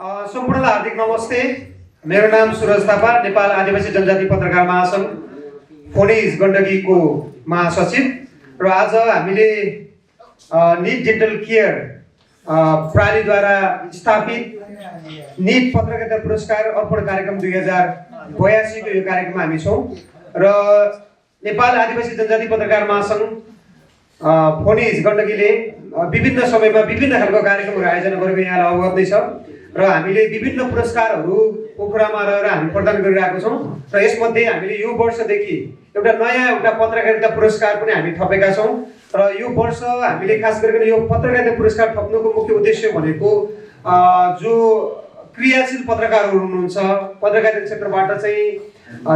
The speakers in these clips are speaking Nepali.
सम्पूर्णलाई हार्दिक नमस्ते। मेरो नाम सुरज थापा, नेपाल आदिवासी जनजाति पत्रकार महासङ्घ फोनिज गण्डकीको महासचिव। र आज हामीले निट डेन्टल केयर प्रणालीद्वारा स्थापित निट पत्रकारिता पुरस्कार अर्पण कार्यक्रम 2082 को यो कार्यक्रममा हामी छौँ। र नेपाल आदिवासी जनजाति पत्रकार महासङ्घ फोनिज गण्डकीले विभिन्न समयमा विभिन्न खालको कार्यक्रमहरू आयोजना गरेको यहाँलाई अवगत नै छ। र हामीले विभिन्न पुरस्कारहरू पोखरामा रहेर हामी प्रदान गरिरहेको छौँ। र यसमध्ये हामीले यो वर्षदेखि एउटा पत्रकारिता पुरस्कार पनि हामी थपेका छौँ। र यो वर्ष हामीले खास गरिकन यो पत्रकारिता पुरस्कार थप्नुको मुख्य उद्देश्य भनेको जो क्रियाशील पत्रकारहरू हुनुहुन्छ, पत्रकारिता क्षेत्रबाट चाहिँ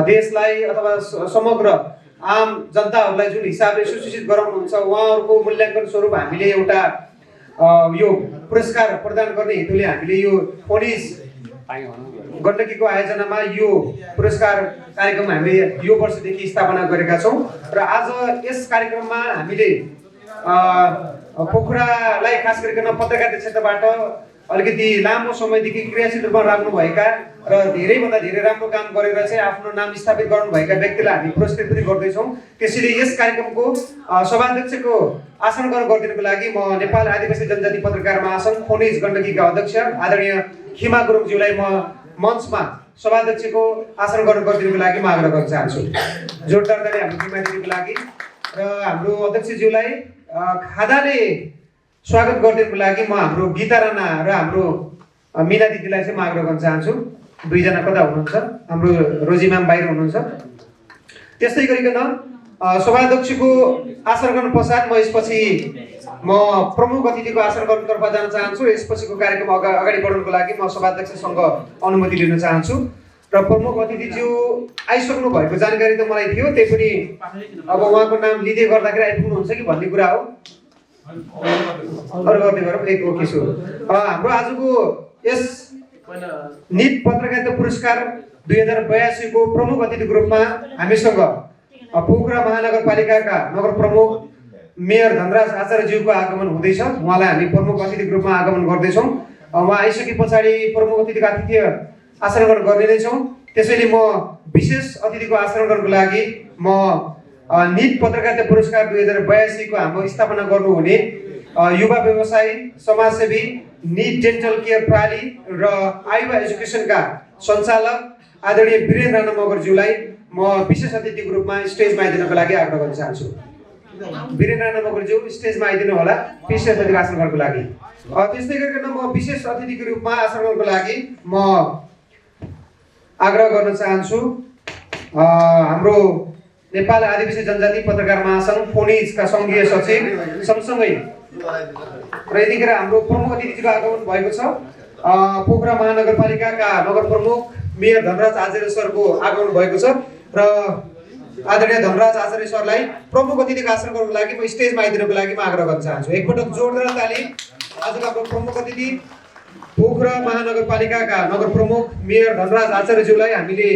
देशलाई अथवा समग्र आम जनताहरूलाई जुन हिसाबले सुसूचित गराउनुहुन्छ, उहाँहरूको मूल्याङ्कन स्वरूप हामीले एउटा यो पुरस्कार प्रदान गर्ने हेतुले हामीले यो फोनिज गण्डकीको आयोजनामा यो पुरस्कार कार्यक्रम हामीले यो वर्षदेखि स्थापना गरेका छौँ। र आज यस कार्यक्रममा हामीले पोखरालाई खास गरिकन पत्रकारिता क्षेत्रबाट अलिकति लामो समयदेखि क्रियाशील रूपमा राख्नुभएका र धेरैभन्दा धेरै राम्रो काम गरेर चाहिँ आफ्नो नाम स्थापित गर्नुभएका व्यक्तिलाई हामी पुरस्कृत पनि गर्दैछौँ। त्यसैले यस कार्यक्रमको सभाध्यक्षको आसन ग्रहण गरिदिनुको लागि म नेपाल आदिवासी जनजाति पत्रकार महासङ्घ फोनिज गण्डकीका अध्यक्ष आदरणीय खिमा गुरुङज्यूलाई म मञ्चमा सभाध्यक्षको आसन ग्रहण गरिदिनुको लागि म आग्रह गर्न चाहन्छु। जोरदारताले हाम्रो खिमा दिनुको लागि र हाम्रो अध्यक्षज्यूलाई खादाले स्वागत गरिदिनुको लागि म हाम्रो गीता राणा र हाम्रो मिना दिदीलाई चाहिँ म आग्रह गर्न चाहन्छु। दुईजना कता हुनुहुन्छ? हाम्रो रोजी म्याम बाहिर हुनुहुन्छ। त्यस्तै गरिकन सभाध्यक्षको आसन ग्रहण पश्चात म यसपछि प्रमुख अतिथिको आसन ग्रहणतर्फ जान चाहन्छु। यसपछिको कार्यक्रम अगाडि बढाउनको लागि म सभाध्यक्षसँग अनुमति लिन चाहन्छु। र प्रमुख अतिथिज्यू आइसक्नु भएको जानकारी त मलाई थियो, त्यही पनि अब उहाँको नाम लिँदै गर्दाखेरि आइपुग्नुहुन्छ कि भन्ने कुरा हो। अरू गर्दै गरौँ एक ओके सो हाम्रो आजको यस निट पत्रकारिता पुरस्कार 2082 को प्रमुख अतिथिको रूपमा हामीसँग पोखरा महानगरपालिकाका नगर प्रमुख मेयर धनराज आचार्यज्यूको आगमन हुँदैछ। उहाँलाई हामी प्रमुख अतिथिको रूपमा आगमन गर्दैछौँ। उहाँ आइसके पछाडि प्रमुख अतिथिको आतिथ्य आसन ग्रहण गर्ने नै छौँ। त्यसैले म विशेष अतिथिको आसन ग्रहणको लागि म निट पत्रकारिता पुरस्कार 2082 को हाम्रो स्थापना गर्नुहुने युवा व्यवसायी समाजसेवी निट डेन्टल केयर प्रणाली र आयुवा एजुकेसनका सञ्चालक आदरणीय वीरेन्द्र राणा मगरज्यूलाई म विशेष अतिथिको रूपमा स्टेजमा आइदिनको लागि आग्रह गर्न चाहन्छु। वीरेन्द्र राणा मगरज्यू स्टेजमा आइदिनु होला विशेष अतिथिको आसन ग्रहणको लागि। त्यस्तै गरिकन म विशेष अतिथिको रूपमा आसन ग्रहणको लागि म आग्रह गर्न चाहन्छु हाम्रो नेपाल आदिवासी जनजाति पत्रकार महासङ्घ फोनिजका सङ्घीय सचिव सँगसँगै र यतिखेर हाम्रो प्रमुख अतिथिको आगमन भएको छ। पोखरा महानगरपालिकाका नगर प्रमुख मेयर धनराज आचार्य सरको आगमन भएको छ। र आदरणीय धनराज आचार्य सरलाई प्रमुख अतिथिको आसन गर्नको लागि म स्टेजमा आइदिनुको लागि म आग्रह गर्न चाहन्छु। एकपटक जोरदार ताली आजको हाम्रो प्रमुख अतिथि पोखरा महानगरपालिकाका नगर प्रमुख मेयर धनराज आचार्यज्यूलाई हामीले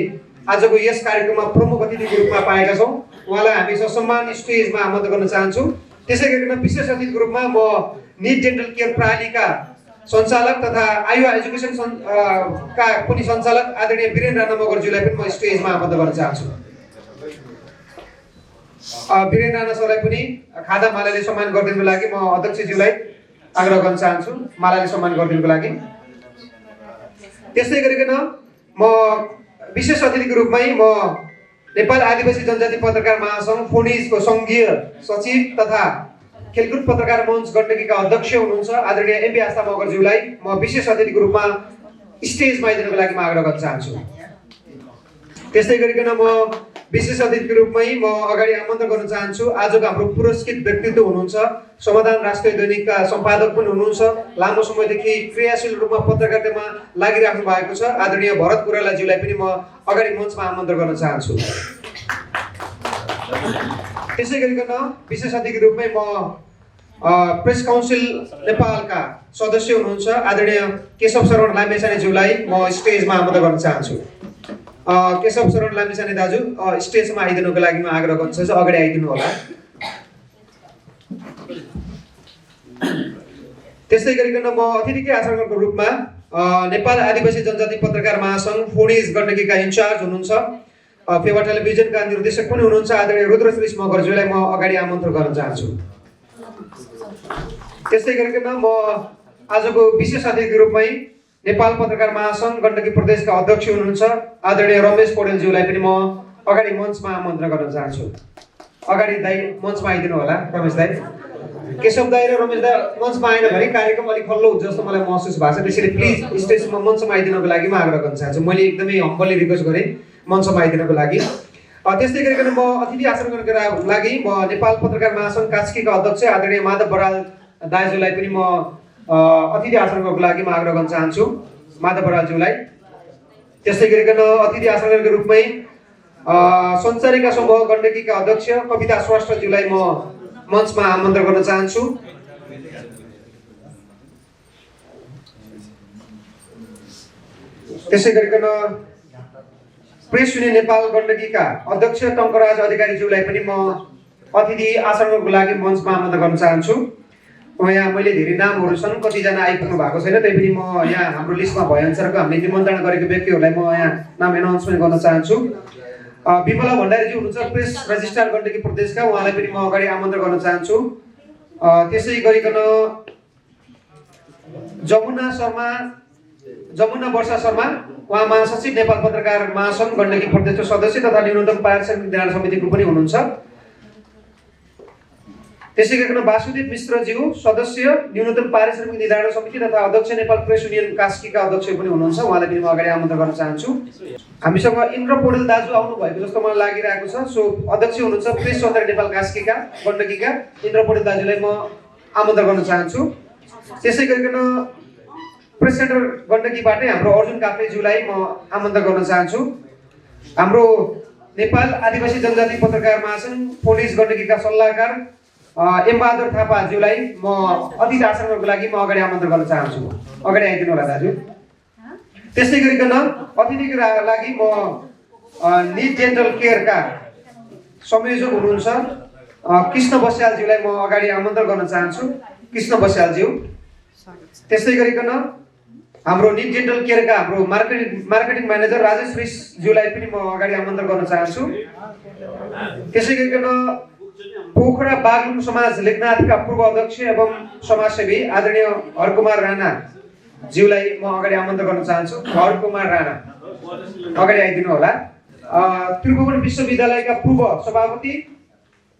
आजको यस कार्यक्रममा प्रमुख अतिथिको रूपमा पाएका छौँ। उहाँलाई हामी ससम्मान स्टेजमा आमन्त्रण गर्न चाहन्छौँ। त्यसै गरिकन विशेष अतिथिको रूपमा म निट डेन्टल केयर प्रणालीका सञ्चालक तथा आयुवा एजुकेसन का पनि सञ्चालक आदरणीय वीरेन्द्र राणा मगरज्यूलाई पनि म स्टेजमा आमन्त्रण गर्न चाहन्छु। वीरेन्द्र राणा सरलाई पनि खादा मालाले सम्मान गरिदिनुको लागि म अध्यक्षज्यूलाई आग्रह गर्न चाहन्छु मालाले सम्मान गरिदिनुको लागि। त्यस्तै गरिकन म विशेष अतिथिको रूपमै म नेपाल आदिवासी जनजाति पत्रकार महासङ्घ फोनिजको सङ्घीय सचिव तथा खेलकुद पत्रकार मञ्च गण्डकीका अध्यक्ष हुनुहुन्छ आदरणीय एमबी आस्था मगरज्यूलाई म विशेष अतिथिको रूपमा स्टेजमा आइदिनुको लागि म आग्रह गर्न चाहन्छु। त्यस्तै गरिकन म विशेष अतिथिको रूपमै म अगाडि आमन्त्रण गर्न चाहन्छु आजको हाम्रो पुरस्कृत व्यक्तित्व हुनुहुन्छ समाधान राष्ट्रिय दैनिकका सम्पादक पनि हुनुहुन्छ, लामो समयदेखि क्रियाशील रूपमा पत्रकारितामा लागिराख्नु भएको छ आदरणीय भरत कोइरालाज्यूलाई पनि म अगाडि मञ्चमा आमन्त्रण गर्न चाहन्छु। त्यसै गरिकन विशेष अतिथिको रूपमै म प्रेस काउन्सिल नेपालका सदस्य हुनुहुन्छ आदरणीय केशव शरण लामिछानेज्यूलाई म स्टेजमा आमन्त्रण गर्न चाहन्छु। केशव शरण लामिछाने दाजु स्टेजमा आइदिनुको लागि म आग्रह गर्न चाहन्छु, अगाडि आइदिनु होला। त्यस्तै गरिकन म अतिथिकै आसन ग्रहणको रूपमा नेपाल आदिवासी जनजाति पत्रकार महासङ्घ फोनिज गण्डकीका इन्चार्ज हुनुहुन्छ, फेवा टेलिभिजनका निर्देशक पनि हुनुहुन्छ आदरणीय रुद्रश्री मगरज्यूलाई म अगाडि आमन्त्रण गर्न चाहन्छु। त्यस्तै गरिकन म आजको विशेष अतिथिको रूपमै नेपाल पत्रकार महासङ्घ गण्डकी प्रदेशका अध्यक्ष हुनुहुन्छ आदरणीय रमेश पौडेलज्यूलाई पनि म अगाडि मञ्चमा आमन्त्रण गर्न चाहन्छु। अगाडि दाइ मञ्चमा आइदिनु होला। रमेश दाइ, केशव दाइ र रमेश दाइ मञ्चमा आएन भने कार्यक्रम अलिक खल्लो हुन्छ जस्तो मलाई महसुस भएको छ, त्यसैले प्लिज स्टेजमा मञ्चमा आइदिनको लागि म आग्रह गर्न चाहन्छु। मैले एकदमै हम्बली रिक्वेस्ट गरेँ मञ्चमा आइदिनको लागि। त्यस्तै गरिकन म अतिथि आसन गर्नको लागि म नेपाल पत्रकार महासङ्घ कास्कीका अध्यक्ष आदरणीय माधव बराल दाजुलाई पनि म अतिथि आसन गर्नको लागि म आग्रह गर्न चाहन्छु, माधव बरालज्यूलाई। त्यस्तै गरिकन अतिथि आसन गर्नेको रूपमै सञ्चारिका समूह गण्डकीका अध्यक्ष कविता श्रेष्ठज्यूलाई म मञ्चमा आमन्त्रण गर्न चाहन्छु। त्यसै गरिकन प्रेस युनियन नेपाल गण्डकीका अध्यक्ष टङ्कराज अधिकारीज्यूलाई पनि म अतिथि आसनको लागि मञ्चमा आमन्त्रण गर्न चाहन्छु। यहाँ मैले धेरै नामहरू छन्, कतिजना आइपुग्नु भएको छैन, तैपनि म यहाँ हाम्रो लिस्टमा भएअनुसारको हामीले निमन्त्रणा गरेको व्यक्तिहरूलाई म यहाँ नाम एनाउन्समेन्ट गर्न चाहन्छु। विमला भण्डारीजी हुनुहुन्छ प्रेस रजिस्ट्रार गण्डकी प्रदेशका, उहाँलाई पनि म अगाडि आमन्त्रण गर्न चाहन्छु। त्यसै गरिकन जमुना वर्षा शर्मा, उहाँ महासचिव नेपाल पत्रकार महासङ्घ गण्डकी प्रदेशको सदस्य तथा न्यूनतम पारिश्रमिक निर्धारण समितिको पनि हुनुहुन्छ। त्यसै गरिकन वासुदेव मिश्रज्यू सदस्य न्यूनतम पारिश्रमिक निर्धारण समिति तथा अध्यक्ष नेपाल प्रेस युनियन कास्कीका अध्यक्ष पनि हुनुहुन्छ, उहाँलाई पनि म अगाडि आमन्त्रण गर्न चाहन्छु। हामीसँग इन्द्र पौडेल दाजु आउनु भएको जस्तो मलाई लागिरहेको छ, सो अध्यक्ष हुनुहुन्छ प्रेस सौन्दर्य नेपाल कास्कीका गण्डकीका इन्द्र पौडेल दाजुलाई म आमन्त्रण गर्न चाहन्छु। त्यसै गरिकन प्रेस सेन्टर गण्डकीबाटै हाम्रो अर्जुन काफ्लेज्यूलाई म आमन्त्रण गर्न चाहन्छु। हाम्रो नेपाल आदिवासी जनजाति पत्रकार महासङ्घ फोनिज गण्डकीका सल्लाहकार एमबहादुर थापाज्यूलाई म अतिथि आसनको लागि म अगाडि आमन्त्रण गर्न चाहन्छु। अगाडि आइदिनु होला दाजु। त्यस्तै गरिकन अतिथिको लागि म निट डेन्टल केयरका संयोजक हुनुहुन्छ कृष्ण बस्यालज्यूलाई म अगाडि आमन्त्रण गर्न चाहन्छु। कृष्ण बस्यालज्यू। त्यस्तै गरिकन हाम्रो निट डेन्टल केयरका हाम्रो मार्केटिङ म्यानेजर राजेश श्रीज्यूलाई पनि म अगाडि आमन्त्रण गर्न चाहन्छु। त्यसै गरिकन पोखरा बागलुङ समाज लेखनाथका पूर्व अध्यक्ष एवं समाजसेवी आदरणीय हरकुमार राणा ज्यूलाई म अगाडि आमन्त्रण गर्न चाहन्छु। हरकुमार राणा अगाडि आइदिनु होला। त्रिभुवन विश्वविद्यालयका पूर्व सभापति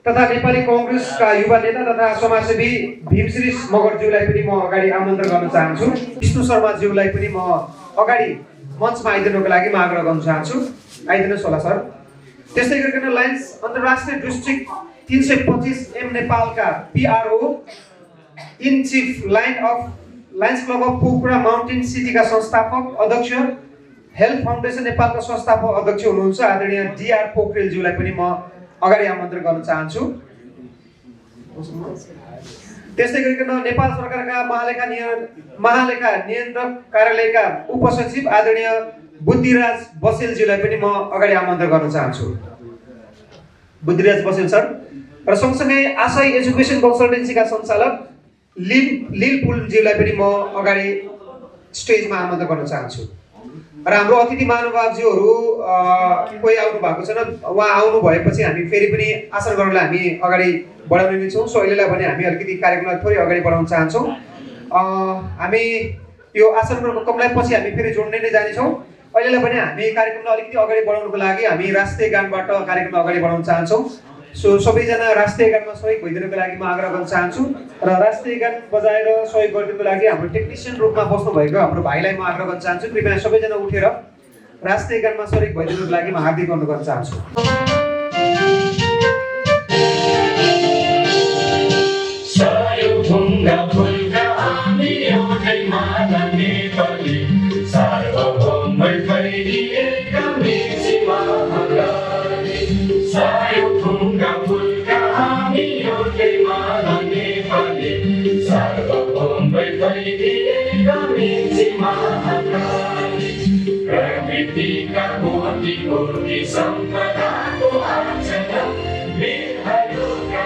तथा नेपाली कांग्रेसका युवा नेता तथा समाजसेवी भीमश्री मगरज्यूलाई पनि म अगाडि आमन्त्रण गर्न चाहन्छु। विष्णु शर्मा ज्यूलाई पनि म अगाडि मञ्चमा आइदिनुको लागि म आग्रह गर्न चाहन्छु। आइदिनुहोस् होला सर। त्यस्तै गरिकन लायन्स अन्तर्राष्ट्रिय डिस्ट्रिक्ट 325 एम नेपालका PRO in chief lions club of Pokhara mountain सिटीका संस्थापक अध्यक्ष हेल्थ फाउन्डेसन नेपालका संस्थापक अध्यक्ष हुनुहुन्छ आदरणीय DR पोखरेलज्यूलाई पनि म अगाडि आमन्त्रण गर्न चाहन्छु। त्यस्तै गरिकन नेपाल सरकारका महालेखा नियन्त्रक कार्यालयका उपसचिव आदरणीय बुद्धिराज बसेलज्यूलाई पनि म अगाडि आमन्त्रण गर्न चाहन्छु। बुद्धिराज बसेल सर। र सँगसँगै आशय एजुकेसन कन्सल्टेन्सीका सञ्चालक लिल पुलज्यूलाई पनि म अगाडि स्टेजमा आमन्त्रण गर्न चाहन्छु। र हाम्रो अतिथि महानुभावज्यूहरू कोही आउनु भएको छैन, उहाँ आउनु भएपछि हामी फेरि पनि आसन गर्नलाई हामी अगाडि बढाउने नै छौँ। सो अहिलेलाई भने हामी अलिकति कार्यक्रमलाई थोरै अगाडि बढाउन चाहन्छौँ। हामी यो आसन कार्यक्रमलाई पछि हामी फेरि जोड्ने नै जानेछौँ। अहिलेलाई भने हामी कार्यक्रमलाई अलिकति अगाडि बढाउनको लागि हामी राष्ट्रिय गानबाट कार्यक्रमलाई अगाडि बढाउन चाहन्छौँ। सो सबैजना राष्ट्रिय गानमा सहयोग भइदिनुको लागि म आग्रह गर्न चाहन्छु। र राष्ट्रिय गान बजाएर सहयोग गरिदिनुको लागि हाम्रो टेक्निसियन रूपमा बस्नु भएको हाम्रो भाइलाई म आग्रह गर्न चाहन्छु। कृपया सबैजना उठेर राष्ट्रिय गानमा सहयोग भइदिनुको लागि म हार्दिक अनुरोध गर्न चाहन्छु। कोटि सम्पदाको अर्चना वीरहरूका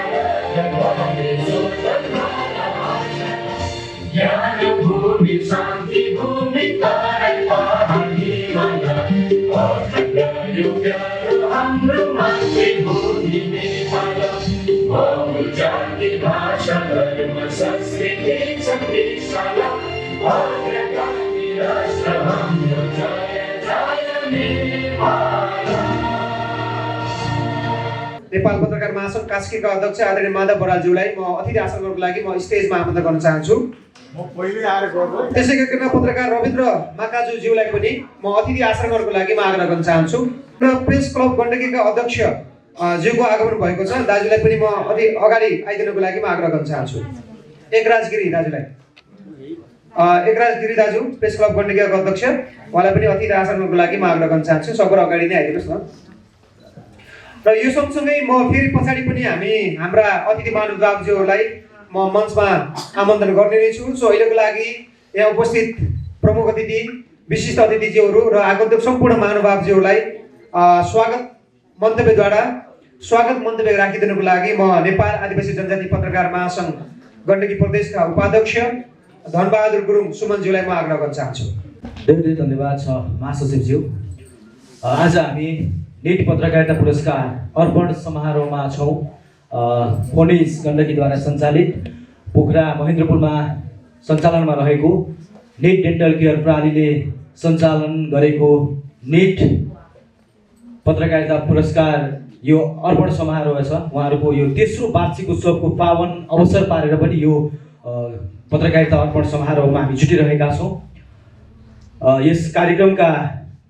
ज्ञान भूमि शान्ति भूमि अग्रगामी राष्ट्र हाम्रो जय जय नेपाल। नेपाल पत्रकार महासंघ कास्कीका अध्यक्ष आदरणीय माधव बरालज्यूलाई म अतिथि आसन गर्नको लागि म स्टेजमा आमन्त्रण गर्न चाहन्छु। त्यसै गरिकन पत्रकार रविन्द्र माकाजुज्यूलाई पनि म अतिथि आसन गर्नको लागि म आग्रह गर्न चाहन्छु र प्रेस क्लब गण्डकीका अध्यक्ष ज्यूको आगमन भएको छ, दाजुलाई पनि म अति अगाडि आइदिनको लागि म आग्रह गर्न चाहन्छु। एकराज गिरी दाजुलाई, एकराज गिरी दाजु प्रेस क्लब गण्डकीका अध्यक्ष, उहाँलाई पनि अतिथि आसन गर्नको लागि म आग्रह गर्न चाहन्छु। सबै अगाडि नै आइदिनुहोस् न। र यो सँगसँगै म फेरि पछाडि पनि हाम्रा अतिथि महानुभावज्यूहरूलाई म मञ्चमा आमन्त्रण गर्ने नै छु। सो अहिलेको लागि यहाँ उपस्थित प्रमुख अतिथि, विशिष्ट अतिथिज्यूहरू र आगन्तुक सम्पूर्ण महानुभावज्यूहरूलाई स्वागत मन्तव्य राखिदिनुको लागि म नेपाल आदिवासी जनजाति पत्रकार महासंघ गण्डकी प्रदेशका उपाध्यक्ष धनबहादुर गुरुङ सुमनज्यूलाई म आग्रह गर्न चाहन्छु। धेरै धन्यवाद छ महासचिवज्यू। आज हामी निट पत्रकारिता पुरस्कार अर्पण समारोहमा छौँ। फोनिस गण्डकीद्वारा सञ्चालित पोखरा महेन्द्रपुरमा सञ्चालनमा रहेको निट डेन्टल केयर प्रणालीले सञ्चालन गरेको निट पत्रकारिता पुरस्कार यो अर्पण समारोह छ। उहाँहरूको यो तेस्रो वार्षिक उत्सवको पावन अवसर पारेर पनि यो पत्रकारिता अर्पण समारोहमा हामी जुटिरहेका छौँ। यस कार्यक्रमका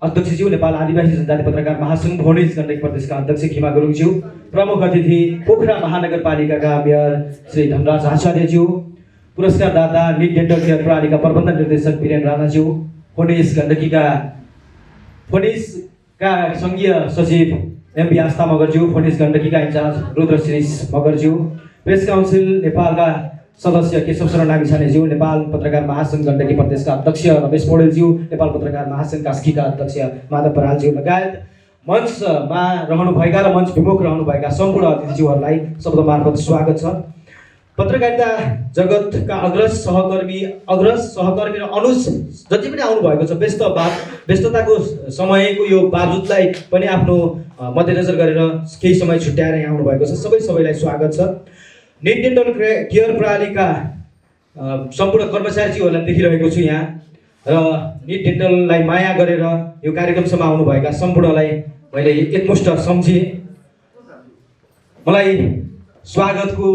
अध्यक्षज्यू नेपाल आदिवासी जनजाति पत्रकार महासंघ फोनिस गण्डकी प्रदेशका अध्यक्ष खिमा गुरुङज्यू, प्रमुख अतिथि पोखरा महानगरपालिकाका मेयर श्री धनराज आचार्यज्यू, पुरस्कारदाता निट डेन्टल केयर प्रणालीका प्रबन्ध निर्देशक वीरेन राणाज्यू, फोनिसका सङ्घीय सचिव एमबी आस्था मगरज्यू, फोनिस गण्डकीका इन्चार्ज रुद्रश्री मगरज्यू, प्रेस काउन्सिल नेपालका सदस्य केशव शरण लामिछानेज्यू, नेपाल पत्रकार महासंघ गण्डकी प्रदेशका अध्यक्ष रमेश पौडेलज्यू, नेपाल पत्रकार महासंघ कास्कीका अध्यक्ष माधव बरालज्यू लगायत मञ्चमा रहनुभएका र मञ्च विमुख रहनुभएका सम्पूर्ण अतिथिज्यूहरूलाई शब्द मार्फत स्वागत छ। पत्रकारिता जगतका अग्रज सहकर्मी र अनुज जति पनि आउनुभएको छ, व्यस्तताको समयको यो बावजुदलाई पनि आफ्नो मध्यनजर गरेर केही समय छुट्याएर यहाँ आउनुभएको छ। सबैलाई स्वागत छ। निट डेन्टल केयर प्रणालीका सम्पूर्ण कर्मचारीज्यूहरूलाई देखिरहेको छु यहाँ, र निट डेन्टललाई माया गरेर यो कार्यक्रमसम्म आउनुभएका सम्पूर्णलाई मैले एकमुष्ट सम्झेँ। मलाई स्वागतको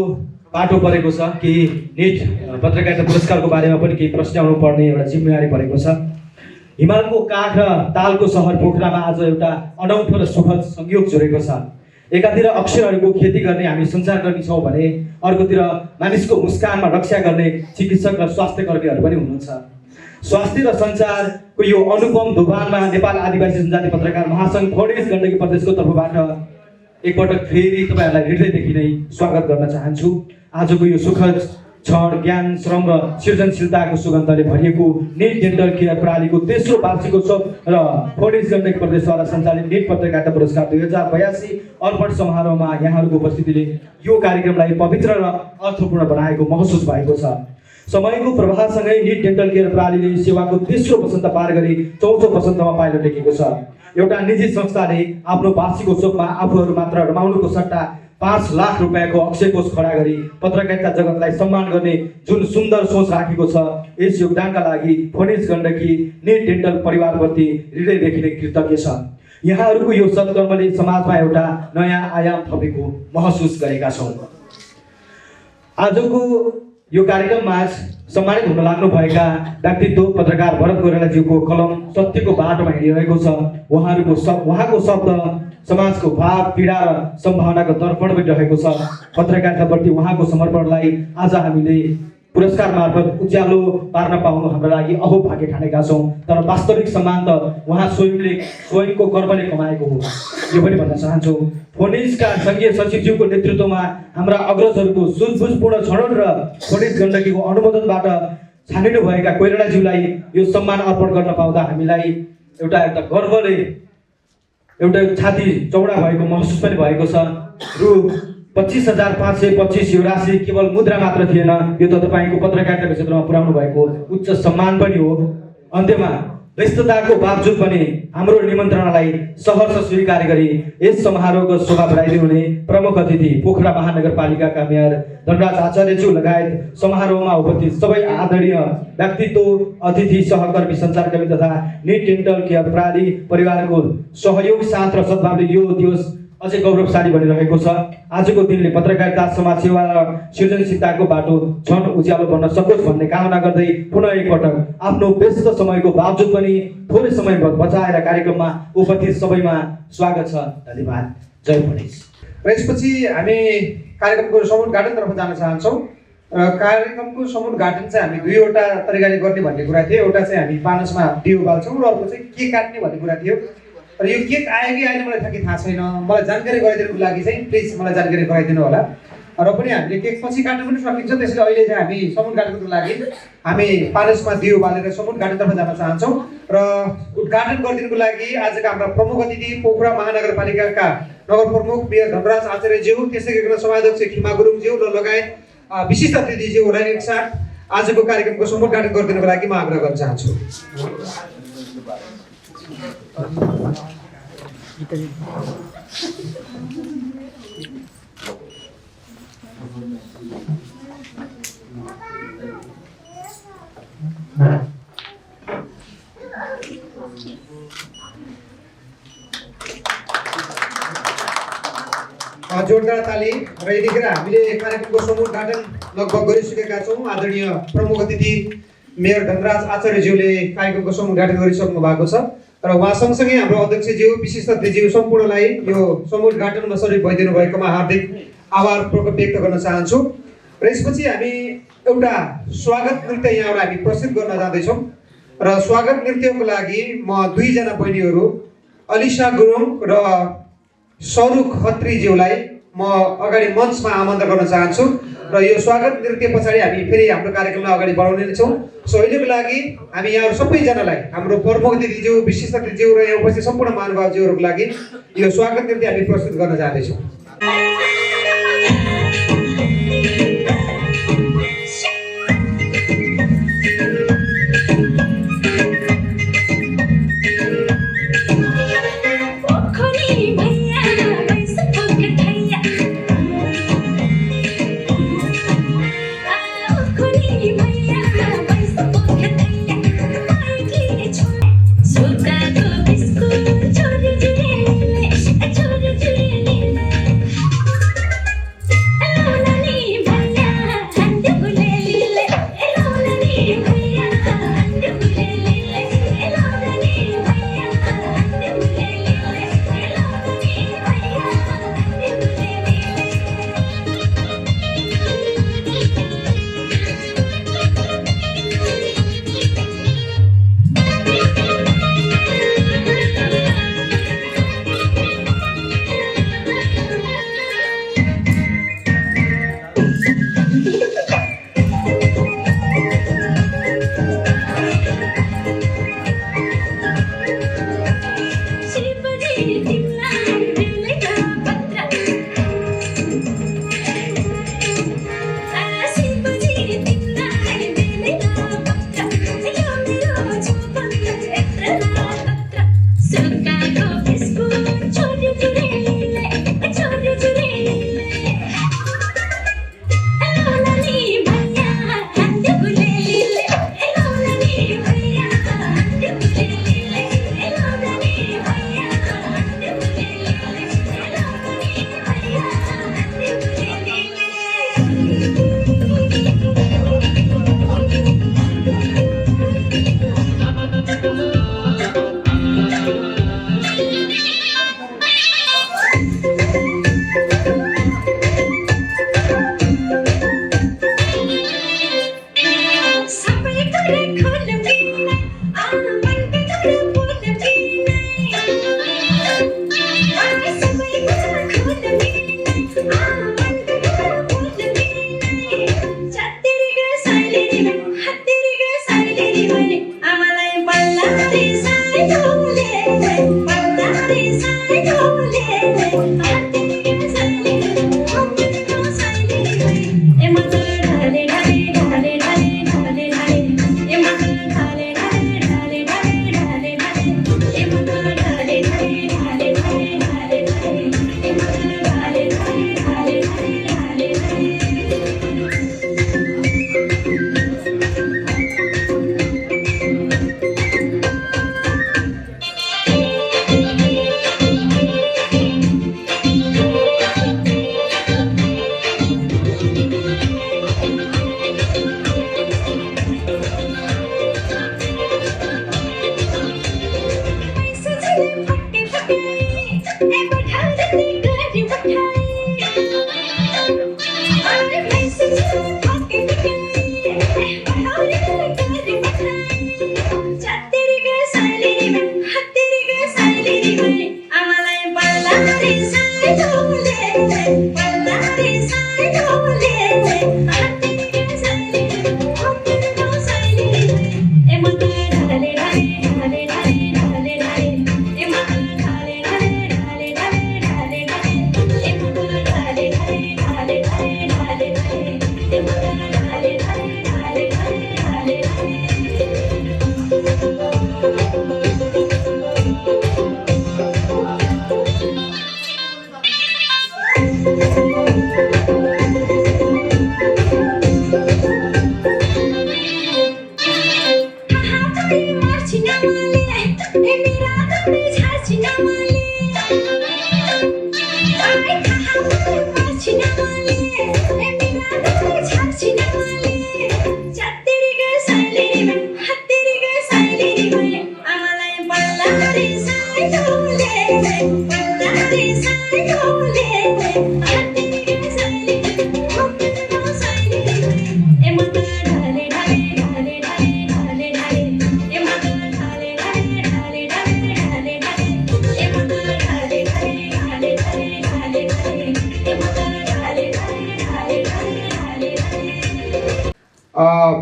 बाटो परेको छ कि निट पत्रकारिता पुरस्कारको बारेमा पनि केही प्रश्नाउनु पर्ने एउटा जिम्मेवारी परेको छ। हिमालको काठ र तालको सहर पोखरामा आज एउटा अनौठो र सुखद संयोग जोडेको छ। एकातिर अक्षरहरूको खेती गर्ने हामी सञ्चारकर्मी छौँ भने अर्कोतिर मानिसको मुस्कानमा रक्षा गर्ने चिकित्सक र स्वास्थ्य कर्मीहरू पनि हुनुहुन्छ। स्वास्थ्य र सञ्चारको यो अनुपम दोभानमा नेपाल आदिवासी जनजाति पत्रकार महासंघ फोनिस गण्डकी प्रदेशको तर्फबाट एकपटक फेरि तपाईँहरूलाई हृदयदेखि नै स्वागत गर्न चाहन्छु। आजको यो सुखद क्षण ज्ञान, श्रम र सृजनशीलताको सुगन्धले भरिएको निट डेन्टल केयर प्रणालीको तेस्रो वार्षिक उत्सव र फोनिस गण्डकी प्रदेशद्वारा सञ्चालित निट पत्रकारिता पुरस्कार 2082 अर्पण समारोहमा यहाँहरूको उपस्थितिले यो कार्यक्रमलाई पवित्र र अर्थपूर्ण बनाएको महसुस भएको छ। समयको प्रभावसँगै निट डेन्टल केयर प्रणालीले सेवाको तेस्रो वसन्त पार गरी चौथो वसन्तमा पाइलो टेकेको छ। एउटा निजी संस्थाले आफ्नो वार्षिक उत्सवमा आफूहरू मात्र रमाउनुको सट्टा 5 लाख रुपियाँको अक्षय कोष खडा गरी पत्रकारिता जगतलाई सम्मान गर्ने जुन सुन्दर सोच राखेको छ, यस योगदानका लागि फोनिस गण्डकी निट डेन्टल परिवारप्रति हृदयदेखि नै कृतज्ञ छ। यहाँहरूको यो सत्कर्मले समाजमा एउटा नयाँ आयाम थपेको महसुस गरेका छौँ। आजको यो कार्यक्रममा सम्मानित हुन लाग्नुभएका व्यक्तित्व पत्रकार भरत कोइरालाज्यूको कलम सत्यको बाटोमा हिँडिरहेको छ। उहाँको शब्द समाजको भाव, पीडा र सम्भावनाको दर्पण पनि रहेको छ। पत्रकारिताप्रति उहाँको समर्पणलाई आज हामीले पुरस्कार मार्फत उज्यालो पार्न पाउनु हाम्रो लागि अहोभाग्य ठानेका छौँ। तर वास्तविक सम्मान त उहाँ स्वयंको कर्मले कमाएको हो, यो पनि भन्न चाहन्छु। फोनिसका सङ्घीय सचिवज्यूको नेतृत्वमा हाम्रा अग्रजहरूको सुझबुझपूर्ण छनौट र फोनिस गण्डकीको अनुमोदनबाट छानिनुभएका कोइरालाज्यूलाई यो सम्मान अर्पण गर्न पाउँदा हामीलाई एउटा गर्वले एउटा छाती चौडा भएको महसुस पनि भएको छ। रु 25,525 यो राशि केवल मुद्रा मात्र थिएन, यो त तपाईँको पत्रकारिताको क्षेत्रमा पुर्याउनु भएको उच्च सम्मान पनि हो। अन्त्यमा व्यस्तताको बावजुद पनि हाम्रो निमन्त्रणालाई सहर्ष स्वीकार गरी यस समारोहको शोभा बढाइदिनुहुने प्रमुख अतिथि पोखरा महानगरपालिकाका मेयर धनराज आचार्यज्यू लगायत समारोहमा उपस्थित सबै आदरणीय व्यक्तित्व, अतिथि, सहकर्मी, सञ्चारकर्मी तथा निट डेन्टल केयर प्रणाली परिवारको सहयोग, साथ र सद्भावले यो दिवस अझै गौरवशाली बनिरहेको छ। आजको दिनले पत्रकारिता, समाज सेवा र सृजनशीलताको बाटो झन् उज्यालो बन्न सकोस् भन्ने कामना गर्दै पुनः एकपटक आफ्नो व्यस्त समयको बावजुद पनि थोरै समय बचाएर कार्यक्रममा उपस्थित सबैमा स्वागत छ। धन्यवाद। जय गणेश। र यसपछि हामी कार्यक्रमको समुद्घाटनतर्फ जान चाहन्छौँ। कार्यक्रमको समुद्घाटन चाहिँ हामी दुईवटा तरिकाले गर्ने भन्ने कुरा थियो। एउटा चाहिँ हामी पानसमा दियो बाल्छौँ र अर्को चाहिँ केक काट्ने भन्ने कुरा थियो। र यो केक आयो कि आएन मलाई ठ्याक्कै थाहा छैन। मलाई जानकारी गराइदिनुको लागि चाहिँ प्लिज मलाई जानकारी गराइदिनु होला। र पनि हामीले केक पछि काट्नु पनि सकिन्छ। त्यसैले अहिले चाहिँ हामी समुद्घाटनको लागि हामी पानसमा दियो बालेर समुद्घाटनतर्फ जान चाहन्छौँ। र उद्घाटन गरिदिनुको लागि आजका हाम्रा प्रमुख अतिथि पोखरा महानगरपालिकाका नगर प्रमुख मेयर धनराज आचार्यज्यू, त्यसै गरिकन सभाध्यक्ष खिमा गुरुङज्यू र लगायत विशिष्ट अतिथिज्यूहरूलाई एकसाथ आजको कार्यक्रमको समुद्घाटन गरिदिनुको लागि म आग्रह गर्न चाहन्छु। जोरदार ताली। र यतिखेर हामीले कार्यक्रमको समुद्घाटन लगभग गरिसकेका छौँ। आदरणीय प्रमुख अतिथि मेयर धनराज आचार्यज्यूले कार्यक्रमको समुद्घाटन गरिसक्नु भएको छ। र उहाँ सँगसँगै हाम्रो अध्यक्षज्यू, विशिष्ट अतिथिज्यू सम्पूर्णलाई यो समुद्घाटनमा सरिक भइदिनु भएकोमा हार्दिक आभार व्यक्त गर्न चाहन्छु। र यसपछि हामी एउटा स्वागत नृत्य यहाँबाट हामी प्रस्तुत गर्न जाँदैछौँ। र स्वागत नृत्यको लागि म दुईजना बहिनीहरू अलिसा गुरुङ र सरू खत्रीज्यूलाई म अगाडि मञ्चमा आमन्त्रण गर्न चाहन्छु। र यो स्वागत नृत्य पछाडि हामी फेरि हाम्रो कार्यक्रमलाई अगाडि बढाउने नै छौँ। सो अहिलेको लागि हामी यहाँहरू सबैजनालाई, हाम्रो प्रमुख अतिथिज्यू, विशिष्ट अतिथिज्यू र यहाँ उपस्थित सम्पूर्ण महानुभावज्यूहरूको लागि यो स्वागत नृत्य हामी प्रस्तुत गर्न जाँदैछौँ।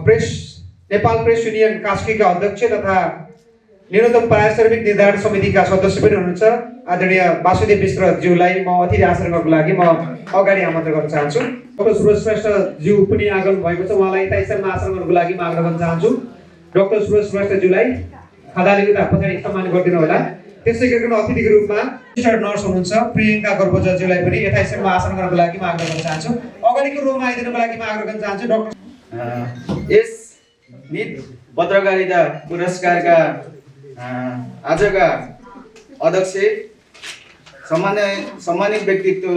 प्रेस नेपाल प्रेस युनियन कास्कीका अध्यक्ष तथा न्यूनतम पारिश्रमिक निर्धारण समितिका सदस्य पनि हुनुहुन्छ आदरणीय वासुदेव मिश्रज्यूलाई म अतिथि आसन गर्नको लागि म अगाडि आमन्त्रण गर्न चाहन्छु। डाक्टर सुरज श्रेष्ठज्यू पनि आगमन भएको छ, उहाँलाई यता स्थानमा आसन गर्नको लागि म आग्रह गर्न चाहन्छु। डाक्टर सुरज श्रेष्ठज्यूलाई खादालिँदा पछाडि सम्मान गरिदिनु होला। त्यसै गरिकन अतिथिको रूपमा रिजिस्टर्ड नर्स हुनुहुन्छ प्रियङ्का गर्भजज्यूलाई पनि यता स्थानमा आसन गर्नको लागि म आग्रह गर्न चाहन्छु। अगाडिको रोमा आइदिनुको लागि म आग्रह गर्न चाहन्छु। डाक्टर यस निट पत्रकारिता पुरस्कारका आजका अध्यक्ष सम्मानित व्यक्तित्व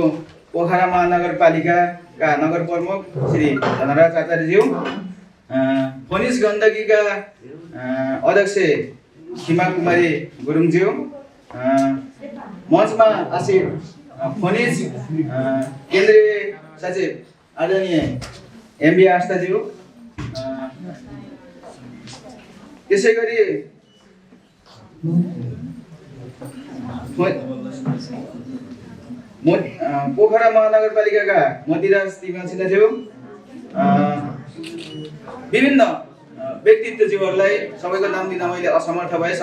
पोखरा महानगरपालिकाका नगर प्रमुख श्री धनराज आचार्यज्यू, फोनिस गण्डकीका अध्यक्ष सीमा कुमारी गुरुङज्यू, मञ्चमा आसीन फोनिस केन्द्रीय सचिव आदरणीय एमबी आस्थाज्यू, त्यसै गरी पोखरा महानगरपालिकाका मोतीराज तिमसिन्हाज्यू, विभिन्न व्यक्तित्वज्यूहरूलाई सबैको नाम दिन मैले असमर्थ भए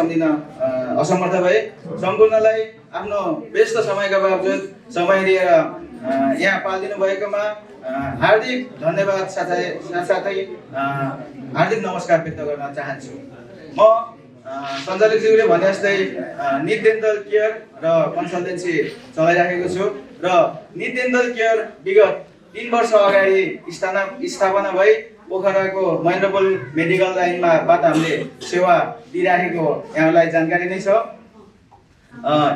सम्पूर्णलाई आफ्नो व्यस्त समयका बावजुद समय दिएर यहाँ पालिदिनु भएकोमा हार्दिक धन्यवाद साथसाथै हार्दिक नमस्कार व्यक्त गर्न चाहन्छु। म सञ्चालकज्यूले भने जस्तै निट डेन्टल केयर र कन्सल्टेन्सी चलाइराखेको छु र निट डेन्टल केयर विगत 3 वर्ष अगाडि स्थापना भई पोखराको महेन्द्रपुल मेडिकल लाइनमा बाट हामीले सेवा दिइराखेको यहाँलाई जानकारी नै छ।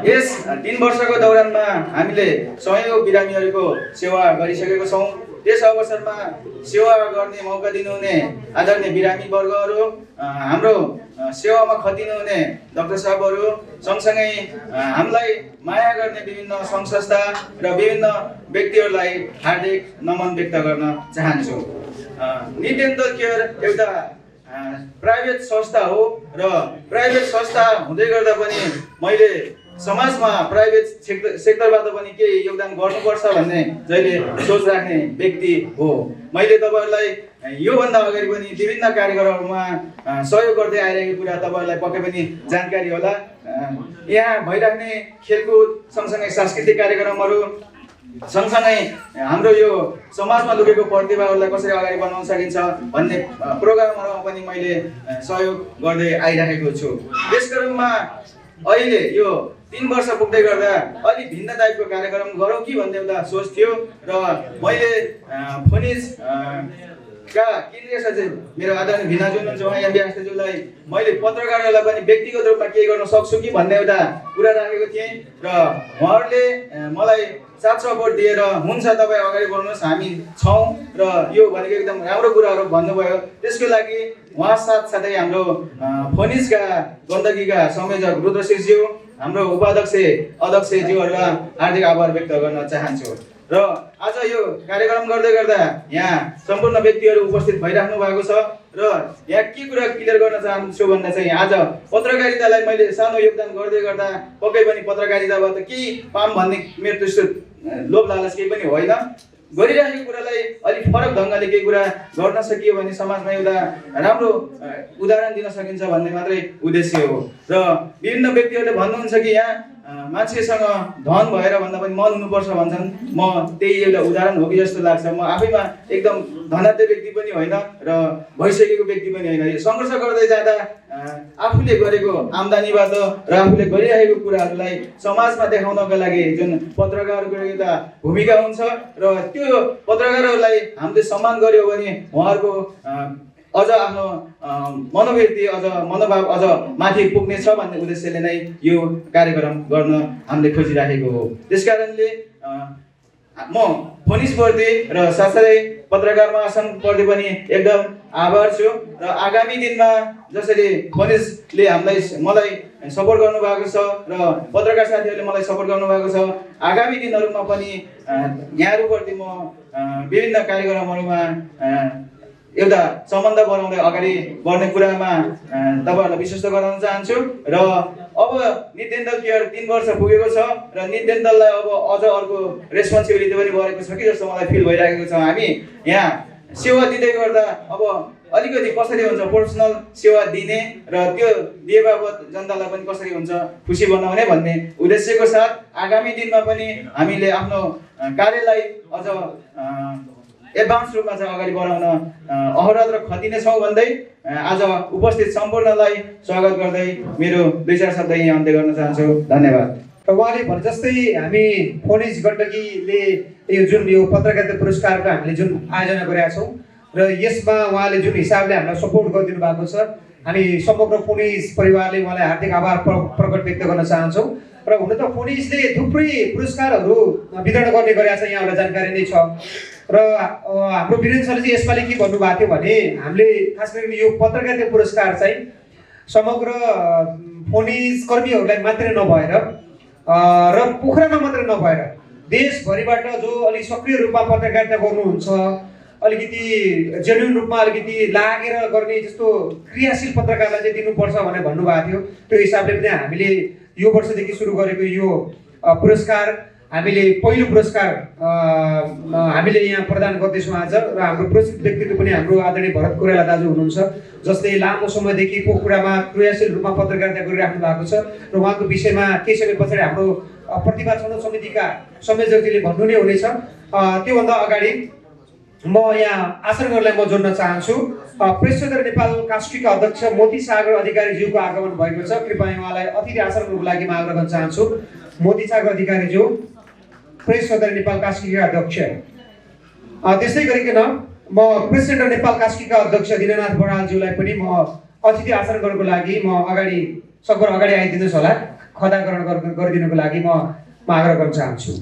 यस 3 वर्षको दौरानमा हामीले सयौं बिरामीहरूको सेवा गरिसकेको छौँ। त्यस अवसरमा सेवा गर्ने मौका दिनुहुने आदरणीय बिरामी वर्गहरू, हाम्रो सेवामा खटिनुहुने डाक्टर साहबहरू, सँगसँगै हामीलाई माया गर्ने विभिन्न सङ्घ संस्था र विभिन्न व्यक्तिहरूलाई हार्दिक नमन व्यक्त गर्न चाहन्छु। निट डेन्टल केयर एउटा प्राइभेट संस्था हो र प्राइभेट संस्था हुँदै गर्दा पनि मैले समाजमा प्राइभेट सेक्टरबाट पनि केही योगदान गर्नुपर्छ भन्ने जहिले सोच राख्ने व्यक्ति हो। मैले तपाईँहरूलाई योभन्दा अगाडि पनि विभिन्न कार्यक्रमहरूमा सहयोग गर्दै आइरहेको कुरा तपाईँहरूलाई पक्कै पनि जानकारी होला। यहाँ भइराख्ने खेलकुद सँगसँगै सांस्कृतिक कार्यक्रमहरू सँगसँगै हाम्रो यो समाजमा लुकेको प्रतिभाहरूलाई कसरी अगाडि बढाउन सकिन्छ भन्ने प्रोग्रामहरूमा पनि मैले सहयोग गर्दै आइरहेको छु। यस क्रममा अहिले यो 3 वर्ष पुग्दै गर्दा अलि भिन्न टाइपको कार्यक्रम गरौँ कि भन्ने एउटा सोच थियो र मैले फोनिस का केन्द्रीय सचिव मेरो आदरणीय भिनाजु हुनुहुन्छ उहाँ एमबी आस्थाज्यूलाई मैले पत्रकारहरूलाई पनि व्यक्तिगत रूपमा के गर्न सक्छु कि भन्ने एउटा कुरा राखेको थिएँ र उहाँहरूले मलाई साथ सपोर्ट दिएर हुन्छ तपाईँ अगाडि बढ्नुहोस् हामी छौँ र यो भनेको एकदम राम्रो कुराहरू भन्नुभयो। त्यसको लागि उहाँ साथसाथै हाम्रो फोनिसका गण्डकीका संयोजक रुद्रशिषज्यू, हाम्रो अध्यक्षज्यूहरूलाई हार्दिक आभार व्यक्त गर्न चाहन्छु। र आज यो कार्यक्रम गर्दै गर्दा यहाँ सम्पूर्ण व्यक्तिहरू उपस्थित भइराख्नु भएको छ र यहाँ के कुरा क्लियर गर्न चाहन्छु भन्दा चाहिँ आज पत्रकारितालाई मैले सानो योगदान गर्दै गर्दा पक्कै पनि पत्रकारिताबाट केही पाम भन्ने मेरो त्यस्तो लोभ लालच केही पनि होइन। गरिरहेको कुरालाई अलिक फरक ढङ्गले केही कुरा गर्न सकियो भने समाजमा एउटा राम्रो उदाहरण दिन सकिन्छ भन्ने मात्रै उद्देश्य हो। र विभिन्न व्यक्तिहरूले भन्नुहुन्छ कि यहाँ मान्छेसँग धन भएर भन्दा पनि मन हुनुपर्छ भन्छन्। म त्यही एउटा उदाहरण हो कि जस्तो लाग्छ। म आफैमा एकदम धनाढ्य व्यक्ति पनि होइन र भइसकेको व्यक्ति पनि होइन। सङ्घर्ष गर्दै जाँदा आफूले गरेको आम्दानीबाट र आफूले गरिरहेको कुराहरूलाई समाजमा देखाउनका लागि जुन पत्रकारको एउटा भूमिका हुन्छ र त्यो पत्रकारहरूलाई हामीले सम्मान गर्यो भने उहाँहरूको अझ आफ्नो मनोवृत्ति अझ मनोभाव अझ माथि पुग्नेछ भन्ने उद्देश्यले नै यो कार्यक्रम गर्न हामीले खोजिराखेको हो। त्यसकारणले म फोनिसप्रति र साथसाथै पत्रकार महासङ्घप्रति पनि एकदम आभार छु र आगामी दिनमा जसरी फोनिसले मलाई सपोर्ट गर्नुभएको छ र पत्रकार साथीहरूले मलाई सपोर्ट गर्नुभएको छ, आगामी दिनहरूमा पनि यहाँहरूप्रति म विभिन्न कार्यक्रमहरूमा एउटा सम्बन्ध बनाउँदै अगाडि बढ्ने कुरामा तपाईँहरूलाई विश्वस्त गराउन चाहन्छु। र अब नित्यन दल केयर 3 वर्ष पुगेको छ र नित्यन दललाई अब अझ अर्को रेस्पोन्सिबिलिटी पनि बढेको छ कि जस्तो मलाई फिल भइरहेको छ। हामी यहाँ सेवा दिँदै गर्दा अब अलिकति कसरी हुन्छ पर्सनल सेवा दिने र त्यो दिए बापत जनतालाई पनि कसरी हुन्छ खुसी बनाउने भन्ने उद्देश्यको साथ आगामी दिनमा पनि हामीले आफ्नो कार्यलाई अझ एडभान्स रूपमा चाहिँ अगाडि बढाउन अहरत र खटिने छौँ भन्दै आज उपस्थित सम्पूर्णलाई स्वागत गर्दै मेरो 2-4 शब्द यहाँ अन्त्य गर्न चाहन्छु। धन्यवाद। र उहाँले भने जस्तै हामी फोनिस गण्डकीले यो पत्रकारिता पुरस्कारको हामीले जुन आयोजना गरेका छौँ र यसमा उहाँले जुन हिसाबले हामीलाई सपोर्ट गरिदिनु भएको छ, हामी समग्र फोनिस परिवारले उहाँलाई हार्दिक आभार प्रकट व्यक्त गर्न चाहन्छौँ। र हुन त फोनिसले थुप्रै पुरस्कारहरू वितरण गर्ने गरेका छ, यहाँहरूलाई जानकारी नै छ। र हाम्रो वीरेन्द्र सरले चाहिँ यसपालि के भन्नुभएको थियो भने हामीले खास गरी यो पत्रकारिता पुरस्कार चाहिँ समग्र फोनिस कर्मीहरूलाई मात्रै नभएर र पोखरामा मात्रै नभएर देशभरिबाट जो अलिक सक्रिय रूपमा पत्रकारिता गर्नुहुन्छ, अलिकति जेन्युन रूपमा अलिकति लागेर गर्ने जस्तो क्रियाशील पत्रकारलाई चाहिँ दिनुपर्छ भनेर भन्नुभएको थियो। त्यो हिसाबले पनि हामीले यो वर्षदेखि सुरु गरेको यो पुरस्कार हामीले पहिलो पुरस्कार हामीले यहाँ प्रदान गर्दैछौँ आज। र हाम्रो पुरस्कृत व्यक्तित्व पनि हाम्रो आदरणीय भरत कोइराला दाजु हुनुहुन्छ, जसले लामो समयदेखि पोखरामा क्रियाशील रूपमा पत्रकारिता गरिराख्नु भएको छ। र उहाँको विषयमा केही समय पछाडि हाम्रो प्रतिभा छनौट समितिका संयोजकले भन्नु नै हुनेछ। त्योभन्दा अगाडि म यहाँ आसनगरलाई म जोड्न चाहन्छु। प्रेस सदर नेपाल कास्कीका अध्यक्ष मोती सागर अधिकारीज्यूको आगमन भएको छ। कृपया उहाँलाई अतिथि आसनगरको लागि म आग्रह गर्न चाहन्छु। मोती सागर अधिकारीज्यू प्रेस सदर नेपाल कास्कीका अध्यक्ष। त्यस्तै गरिकन म प्रेस सेन्टर नेपाल कास्कीका अध्यक्ष दिननाथ बरालज्यूलाई पनि म अतिथि आसनगरको लागि म अगाडि आइदिनुहोस् होला, खदाकरण गरिदिनुको लागि म आग्रह गर्न चाहन्छु।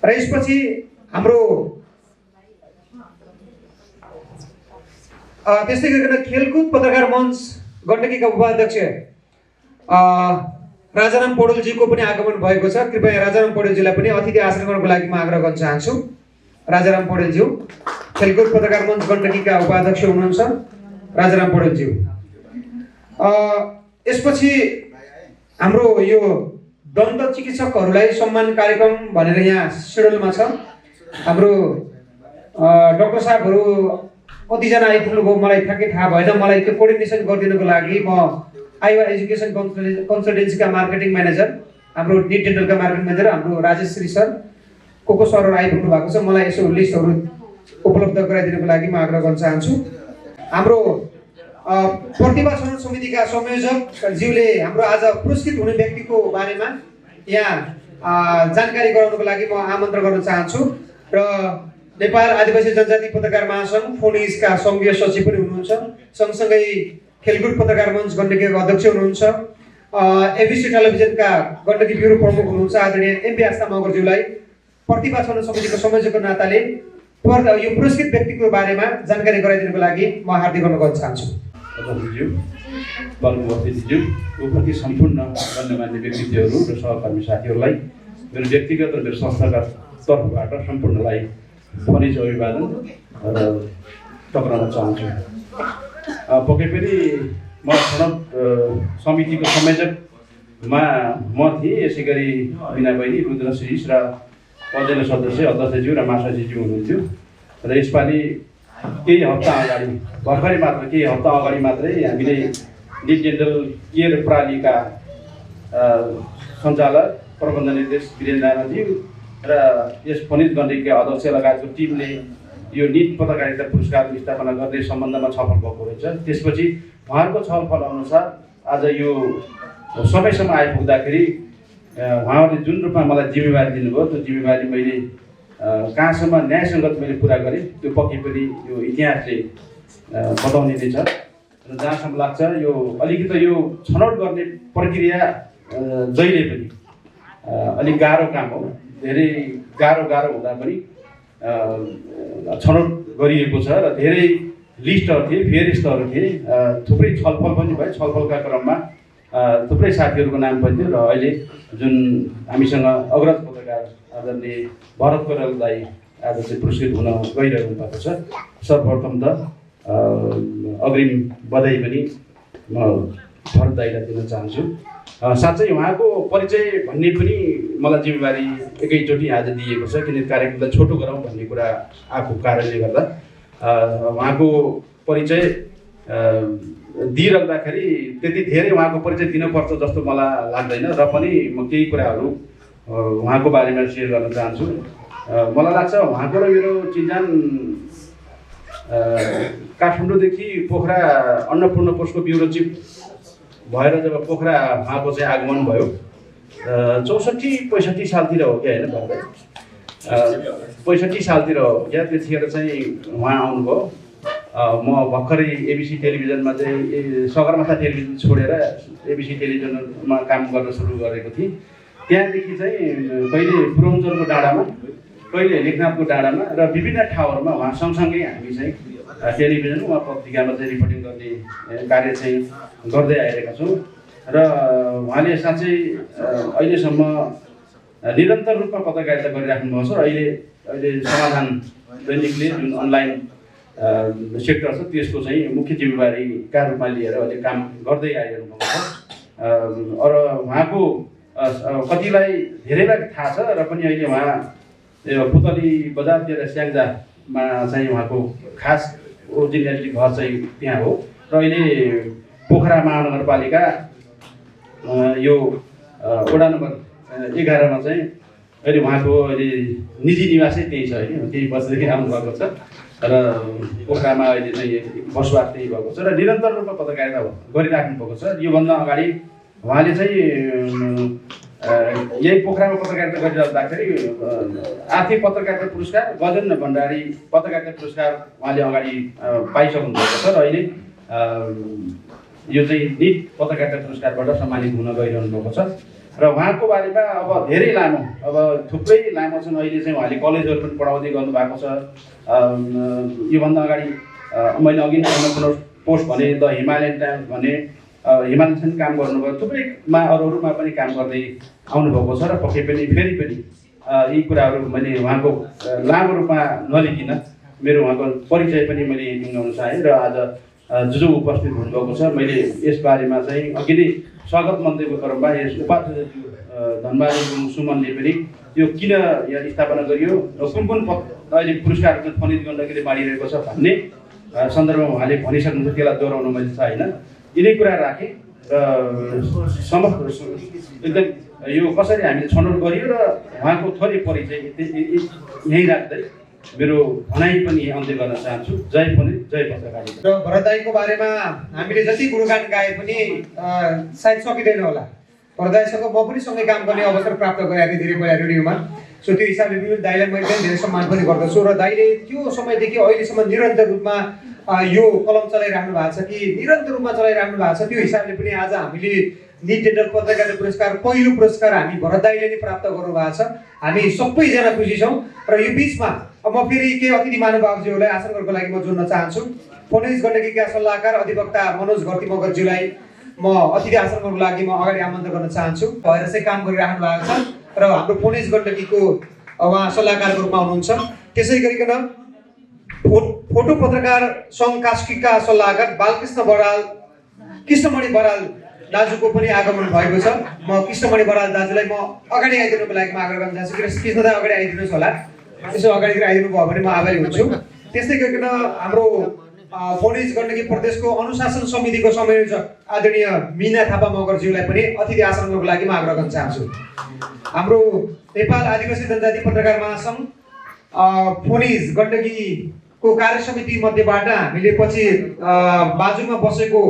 र यसपछि हाम्रो त्यस्तै गरिकन खेलकुद पत्रकार मञ्च गण्डकीका उपाध्यक्ष राजाराम पौडेलजीको पनि आगमन भएको छ। कृपया राजाराम पौडेलजीलाई पनि अतिथि आसनगरको लागि म आग्रह गर्न चाहन्छु। राजाराम पौडेलज्यू खेलकुद पत्रकार मञ्च गण्डकीका उपाध्यक्ष हुनुहुन्छ, राजाराम पौडेलज्यू। यसपछि हाम्रो यो दन्त चिकित्सकहरूलाई सम्मान कार्यक्रम भनेर यहाँ सेड्युलमा छ। हाम्रो डाक्टर साहबहरू कतिजना आइपुग्नुभयो मलाई ठ्याक्कै थाहा भएन। मलाई त्यो कोअर्डिनेसन गरिदिनुको लागि म आइवा एजुकेसन कन्सल्टेन्सीका मार्केटिङ म्यानेजर, हाम्रो निट डेन्टलका मार्केटिङ म्यानेजर हाम्रो राजेश श्री सर को सरहरू आइपुग्नु भएको छ। मलाई यसो लिस्टहरू उपलब्ध गराइदिनुको लागि म आग्रह गर्न चाहन्छु। हाम्रो प्रतिभा छनौट समितिका संयोजक ज्यूले हाम्रो आज पुरस्कृत हुने व्यक्तिको बारेमा यहाँ जानकारी गराउनको लागि म आमन्त्रण गर्न चाहन्छु। र नेपाल आदिवासी जनजाति पत्रकार महासङ्घ फोनिसका सङ्घीय सचिव पनि हुनुहुन्छ, सँगसँगै खेलकुद पत्रकार मञ्च गण्डकीका अध्यक्ष हुनुहुन्छ, एबिसी टेलिभिजनका गण्डकी ब्युरो प्रमुख हुनुहुन्छ आदरणीय एमबी आस्था मगरज्यूलाई प्रतिभा छनौट समितिको संयोजकको नाताले यो पुरस्कृत व्यक्तिको बारेमा जानकारी गराइदिनुको लागि म हार्दिक अनुरोध गर्न चाहन्छु। अध्यक्षज्यू, बालुमतीज्यू, उपप्रति सम्पूर्ण गण्यमान्य व्यक्तित्वहरू र सहकर्मी साथीहरूलाई मेरो व्यक्तिगत र मेरो संस्थाका तर्फबाट सम्पूर्णलाई फोनिस अभिवादन र टक्राउन चाहन्छु। पक्कै पनि म छनौट समितिको संयोजकमा म थिएँ, यसै गरी बिना बहिनी रुद्र श्रीष र अध्ययन सदस्य अध्यक्षज्यू र महासचिवज्यू हुनुहुन्थ्यो। र यसपालि केही हप्ता अगाडि मात्रै हामीले निट डेन्टल केयर प्रणालीका सञ्चालक प्रबन्ध निर्देश वीरेन्द्र राणाज्यू र यस फोनिस गण्डकीका अध्यक्ष लगायतको टिमले यो निट पत्रकारिता पुरस्कारको स्थापना गर्ने सम्बन्धमा छलफल भएको रहेछ। त्यसपछि उहाँहरूको छलफल अनुसार आज यो समयसम्म आइपुग्दाखेरि उहाँहरूले जुन रूपमा मलाई जिम्मेवारी दिनुभयो त्यो जिम्मेवारी मैले कहाँसम्म न्यायसङ्गत मैले पुरा गरेँ त्यो पक्कै पनि यो इतिहासले बताउने नै छ र जहाँसम्म लाग्छ यो अलिकति यो छनौट गर्ने प्रक्रिया जहिले पनि अलिक गाह्रो काम हो। धेरै गाह्रो हुँदा पनि छनौट गरिएको छ र धेरै लिस्टहरू थिए, फेरिस्टहरू थिए, थुप्रै छलफल पनि भयो। छलफलका क्रममा थुप्रै साथीहरूको नाम पनि थियो र अहिले जुन हामीसँग अग्रज पत्रकार आदरणीय भरत कोइराला दाई आज चाहिँ पुरस्कृत हुन गइरहनु भएको छ। सर्वप्रथम त अग्रिम बधाई पनि म भरत दाईलाई दिन चाहन्छु। साँच्चै उहाँको परिचय भन्ने पनि मलाई जिम्मेवारी एकैचोटि आज दिएको छ, किनकि कार्यक्रमलाई छोटो गरौँ भन्ने कुरा आएको कारणले गर्दा उहाँको परिचय दिइरहँदाखेरि त्यति धेरै उहाँको परिचय दिनुपर्छ जस्तो मलाई लाग्दैन र पनि म केही कुराहरू उहाँको बारेमा सेयर गर्न चाहन्छु। मलाई लाग्छ उहाँको र मेरो चिन्जान काठमाडौँदेखि पोखरा अन्नपूर्ण पोस्टको ब्युरो चिफ भएर जब पोखरा उहाँको चाहिँ आगमन भयो 64-65 सालतिर हो क्या होइन, 65 सालतिर हो क्या। त्यतिखेर चाहिँ उहाँ आउनुभयो। म भर्खरै एबिसी टेलिभिजनमा चाहिँ सगरमाथा टेलिभिजन छोडेर एबिसी टेलिभिजनमा काम गर्न सुरु गरेको थिएँ। त्यहाँदेखि चाहिँ कहिले पुरञ्जनको डाँडामा, कहिले लेखनाथको डाँडामा र विभिन्न ठाउँहरूमा उहाँ सँगसँगै हामी चाहिँ टेलिभिजन वा पत्रिकामा चाहिँ रिपोर्टिङ गर्ने कार्य चाहिँ गर्दै आइरहेका छौँ र उहाँले साँच्चै अहिलेसम्म निरन्तर रूपमा पत्रकारिता गरिराख्नु भएको छ र अहिले समाधान दैनिकले जुन अनलाइन सेक्टर छ त्यसको चाहिँ मुख्य जिम्मेवारीका रूपमा लिएर अहिले काम गर्दै आइरहनु भएको छ। र उहाँको कतिलाई धेरैलाई थाहा छ र पनि अहिले उहाँ पुतली बजारतिर स्याङ्जामा चाहिँ उहाँको खास ओरिजिनालिटी घर चाहिँ त्यहाँ हो र अहिले पोखरा महानगरपालिका यो वडा नम्बर 11 मा चाहिँ अहिले उहाँको अहिले निजी निवासै त्यही छ होइन, केही वर्षदेखि आउनुभएको छ र पोखरामा अहिले चाहिँ बसोबास त्यही भएको छ र निरन्तर रूपमा पत्रकारिता गरिराख्नु भएको छ। योभन्दा अगाडि उहाँले चाहिँ यही पोखरामा पत्रकारिता गरिरहँदाखेरि आर्थिक पत्रकारिता पुरस्कार, गजेन्द्र भण्डारी पत्रकारिता पुरस्कार उहाँले अगाडि पाइसक्नु भएको छ र अहिले यो चाहिँ निट पत्रकारिता पुरस्कारबाट सम्मानित हुन गइरहनु भएको छ। र उहाँको बारेमा अब धेरै लामो, अब थुप्रै लामो छन्। अहिले चाहिँ उहाँले कलेजहरू पनि पढाउँदै गर्नुभएको छ। योभन्दा अगाडि मैले अघि नै पोस्ट भने द हिमालयन टाइम्स भने हिमालयन काम गर्नुभयो, थुप्रैमा अरूमा पनि काम गर्दै आउनुभएको छ र पक्कै पनि फेरि पनि यी कुराहरू मैले उहाँको लामो रूपमा नलिकन मेरो उहाँको परिचय पनि मैले दिनु चाहेँ र आज जो उपस्थित हुनुभएको छ मैले यसबारेमा चाहिँ अघि नै स्वागत मन्तव्यको क्रममा यस उपाध्यक्ष धनबहादुर सुमनले पनि यो किन यहाँ स्थापना गरियो र कुन अहिले पुरस्कारहरू फनित गण्डकीले बाँडिरहेको छ भन्ने सन्दर्भमा उहाँले भनिसक्नुहुन्छ, त्यसलाई दोहोऱ्याउन मैले चाहिनँ। यिनै कुरा राखेँ र एकदम यो कसरी हामीले छनौट गरियो र उहाँको थोरै परिचय यहीँ राख्दै मेरो भनाइ पनि अन्त्य गर्न चाहन्छु। जय फोनी, जय पत्रकारिता। र भरत दाईको बारेमा हामीले जति गुणगान गाए पनि सायद सकिँदैन होला। भरत दाईसँग म पनि सँगै काम गर्ने अवसर प्राप्त गरेको थिएँ धेरै पहिला रेडियोमा। सो त्यो हिसाबले पनि दाईलाई मैले धेरै सम्मान पनि गर्दछु र दाईले त्यो समयदेखि अहिलेसम्म निरन्तर रूपमा यो कलम चलाइराख्नु भएको छ कि निरन्तर रूपमा चलाइराख्नु भएको छ। त्यो हिसाबले पनि आज हामीले निट डेन्टल पत्रकारिता पुरस्कार पहिलो पुरस्कार हामी भरत दाईले नै प्राप्त गर्नु भएको छ। हामी सबैजना खुसी छौँ र यो बिचमा म फेरि केही अतिथि महानुभावज्यूहरूलाई आसनहरूको लागि म जोड्न चाहन्छु। फोनिज गण्डकीका सल्लाहकार अधिवक्ता मनोज घरती मगरज्यूलाई म अतिथि आसनहरूको लागि म अगाडि आमन्त्रण गर्न चाहन्छु। भएर चाहिँ काम गरिराख्नु भएको छ र हाम्रो फोनिज गण्डकीको उहाँ सल्लाहकारको रूपमा हुनुहुन्छ। त्यसै गरिकन फोटो पत्रकार सङ्घ कास्कीका सल्लाहकार कृष्णमणि बराल दाजुको पनि आगमन भएको छ। म कृष्णमणि बराल दाजुलाई म अगाडि आइदिनुको लागि म आग्रह गर्न चाहन्छु। कृष्ण दाइ अगाडि आइदिनुहोस् होला, यसो अगाडितिर आइदिनु भयो भने म आभारी हुन्छु। त्यस्तै गरिकन हाम्रो फोनिज गण्डकी प्रदेशको अनुशासन समितिको संयोजक आदरणीय मिना थापा मगरज्यूलाई पनि अतिथि आसनको लागि म आग्रह गर्न चाहन्छु। हाम्रो नेपाल आदिवासी जनजाति पत्रकार महासङ्घ फोनिज गण्डकीको कार्य समिति मध्येबाट हामीले पछि बाजुमा बसेको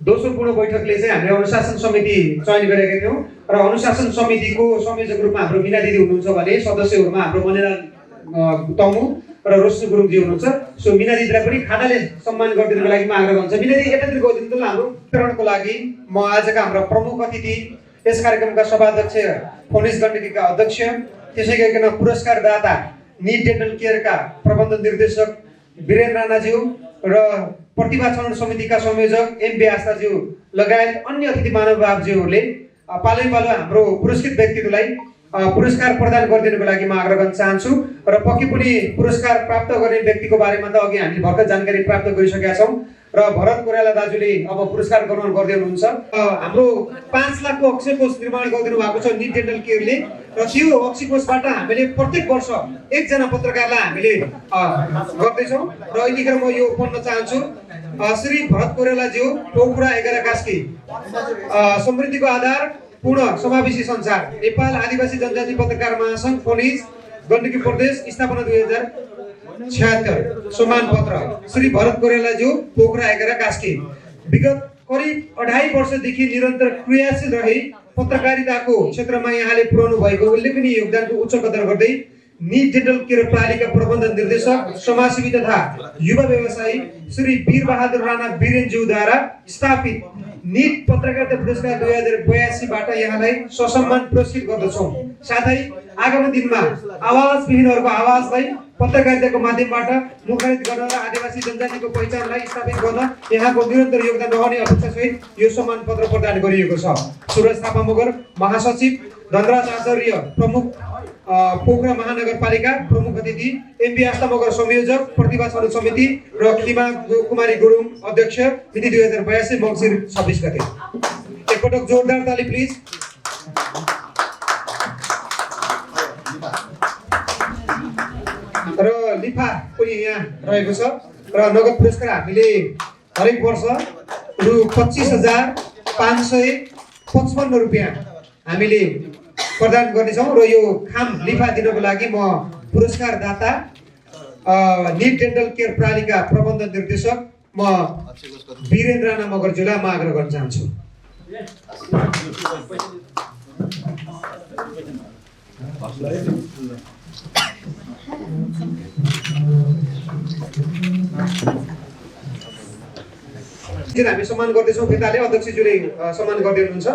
दोस्रो पूर्ण बैठकले चाहिँ हामीले अनुशासन समिति चयन गरेका थियौँ र अनुशासन समितिको संयोजक रूपमा हाम्रो मिना दिदी हुनुहुन्छ भने सदस्यहरूमा हाम्रो मनेरा तमु र रोशनी गुरुङजी हुनुहुन्छ। सो मिना दिदीलाई पनि खाताले सम्मान गरिदिनुको लागि म आग्रह गर्छु। मिना दिदी यतातिर गइदिनु त हाम्रो वितरणको लागि म आजका हाम्रो प्रमुख अतिथि यस कार्यक्रमका सभाध्यक्ष फोनिस गण्डकीका अध्यक्ष त्यसै गरिकन पुरस्कारदाता निट डेन्टल केयरका प्रबन्ध निर्देशक वीरेन्द्र राणाज्यू र प्रतिभा छनौट समितिका संयोजक एमबी आस्थाज्यू लगायत अन्य अतिथि महानुभावज्यूहरूले पालै पालो हाम्रो पुरस्कृत व्यक्तिहरूलाई पुरस्कार प्रदान गरिदिनुको लागि म आग्रह गर्न चाहन्छु। र पक्कै पनि पुरस्कार प्राप्त गर्ने व्यक्तिको बारेमा त अघि हामीले भर्खर जानकारी प्राप्त गरिसकेका छौँ र भरत कोइराला दाजुले अब पुरस्कार ग्रहण गर्दै हुनुहुन्छ। हाम्रो 5 लाखको अक्षय कोष निर्माण गरिदिनु भएको छ निट डेन्टल केयरले र त्यो अक्षय कोषबाट हामीले प्रत्येक वर्ष एकजना पत्रकारलाई हामीले गर्दैछौँ र यतिखेर म यो पढ्न चाहन्छु। श्री भरत कोइरालाज्यू पोखरा 11 कास्की समृद्धिको आधार पूर्ण समावेशी संसार नेपाल आदिवासी जनजाति पत्रकार महासंघ फोनिस गण्डकी प्रदेश स्थापना 2076 सम्मान पत्र श्री भरत कोइरालाज्यू पोखरा 11 कास्की विगत करिब 2.5 वर्षदेखि निरन्तर क्रियाशील रही पत्रकारिताको क्षेत्रमा यहाँले पुर्याउनु भएको उल्लेखनीय योगदानको उच्च कदर गर्दै निट डेन्टल केयर प्रणालीका प्रबन्ध निर्देशक समाजसेवी तथा युवा व्यवसायी श्री वीरबहादुर राणा वीरेनज्यूद्वारा स्थापित निट पत्रकारिता पुरस्कार 2082 बाट यहाँलाई ससम्मान पुरस्कृत गर्दछौँ। साथै आगामी दिनमा आवाजविहीनहरूको आवाजलाई पत्रकारिताको माध्यमबाट मुखारित गर्न र आदिवासी जनजातिको पहिचानलाई स्थापित गर्न यहाँको निरन्तर योगदान रहने अपेक्षासहित यो सम्मान पत्र प्रदान गरिएको छ। सुरज थापा मगर महासचिव, धनराज आचार्य प्रमुख पोखरा महानगरपालिका प्रमुख अतिथि, एमबी आस्था मगर संयोजक प्रतिभा छनौट समिति र खिमा कुमारी गुरुङ अध्यक्ष मिति 2082 मङ्सिर 26 गते। एकपटक जोरदार ताली प्लिज। र लिफा पनि यहाँ रहेको छ र नगद पुरस्कार हामीले हरेक वर्ष रु 25,555 रुपियाँ हामीले प्रदान गर्नेछौँ र यो खाम लिफा दिनको लागि म पुरस्कारदाता निट डेन्टल केयर प्रणालीका प्रबन्ध निर्देशक म वीरेन्द्र राणा मगरज्यूलाई म आग्रह गर्न चाहन्छु। हामी सम्मान गर्दैछौँ। फेताले अध्यक्षज्यूले सम्मान गर्दै हुनुहुन्छ।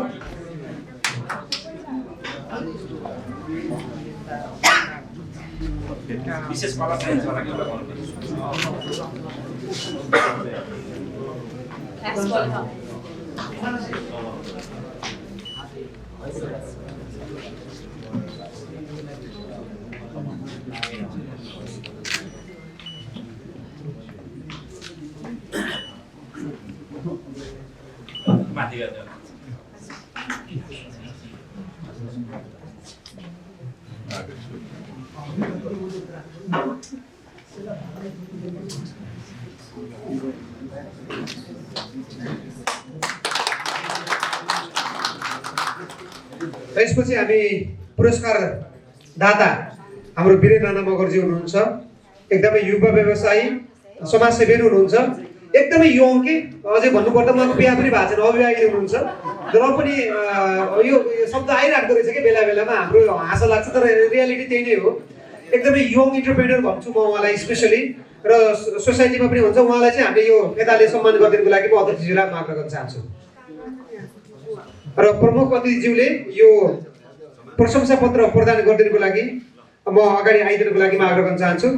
विशेष कला चाहिन्छ होला कि माथि गर्दै यसपछि हामी पुरस्कार दाता हाम्रो वीरेन्द्र राणा मगरजी हुनुहुन्छ। एकदमै युवा व्यवसायी समाजसेवी हुनुहुन्छ। एकदमै यङ के अझै भन्नुपर्दा उहाँको बिहा पनि भएको छैन, अविवाहित हुनुहुन्छ। तर पनि यो शब्द आइराख्दो रहेछ कि बेला बेलामा हाम्रो हाँसो लाग्छ तर रियालिटी त्यही नै हो। एकदमै यङ इन्टरप्रेनर भन्छु म उहाँलाई स्पेसली र सोसाइटीमा पनि हुन्छ। उहाँलाई चाहिँ हामीले यो फेताले सम्मान गरिदिनुको लागि म अध्यक्षज्यूलाई आग्रह गर्न चाहन्छु र प्रमुख अतिथिज्यूले यो प्रशंसा पत्र प्रदान गरिदिनुको लागि म अगाडि आइदिनुको लागि म आग्रह गर्न चाहन्छु।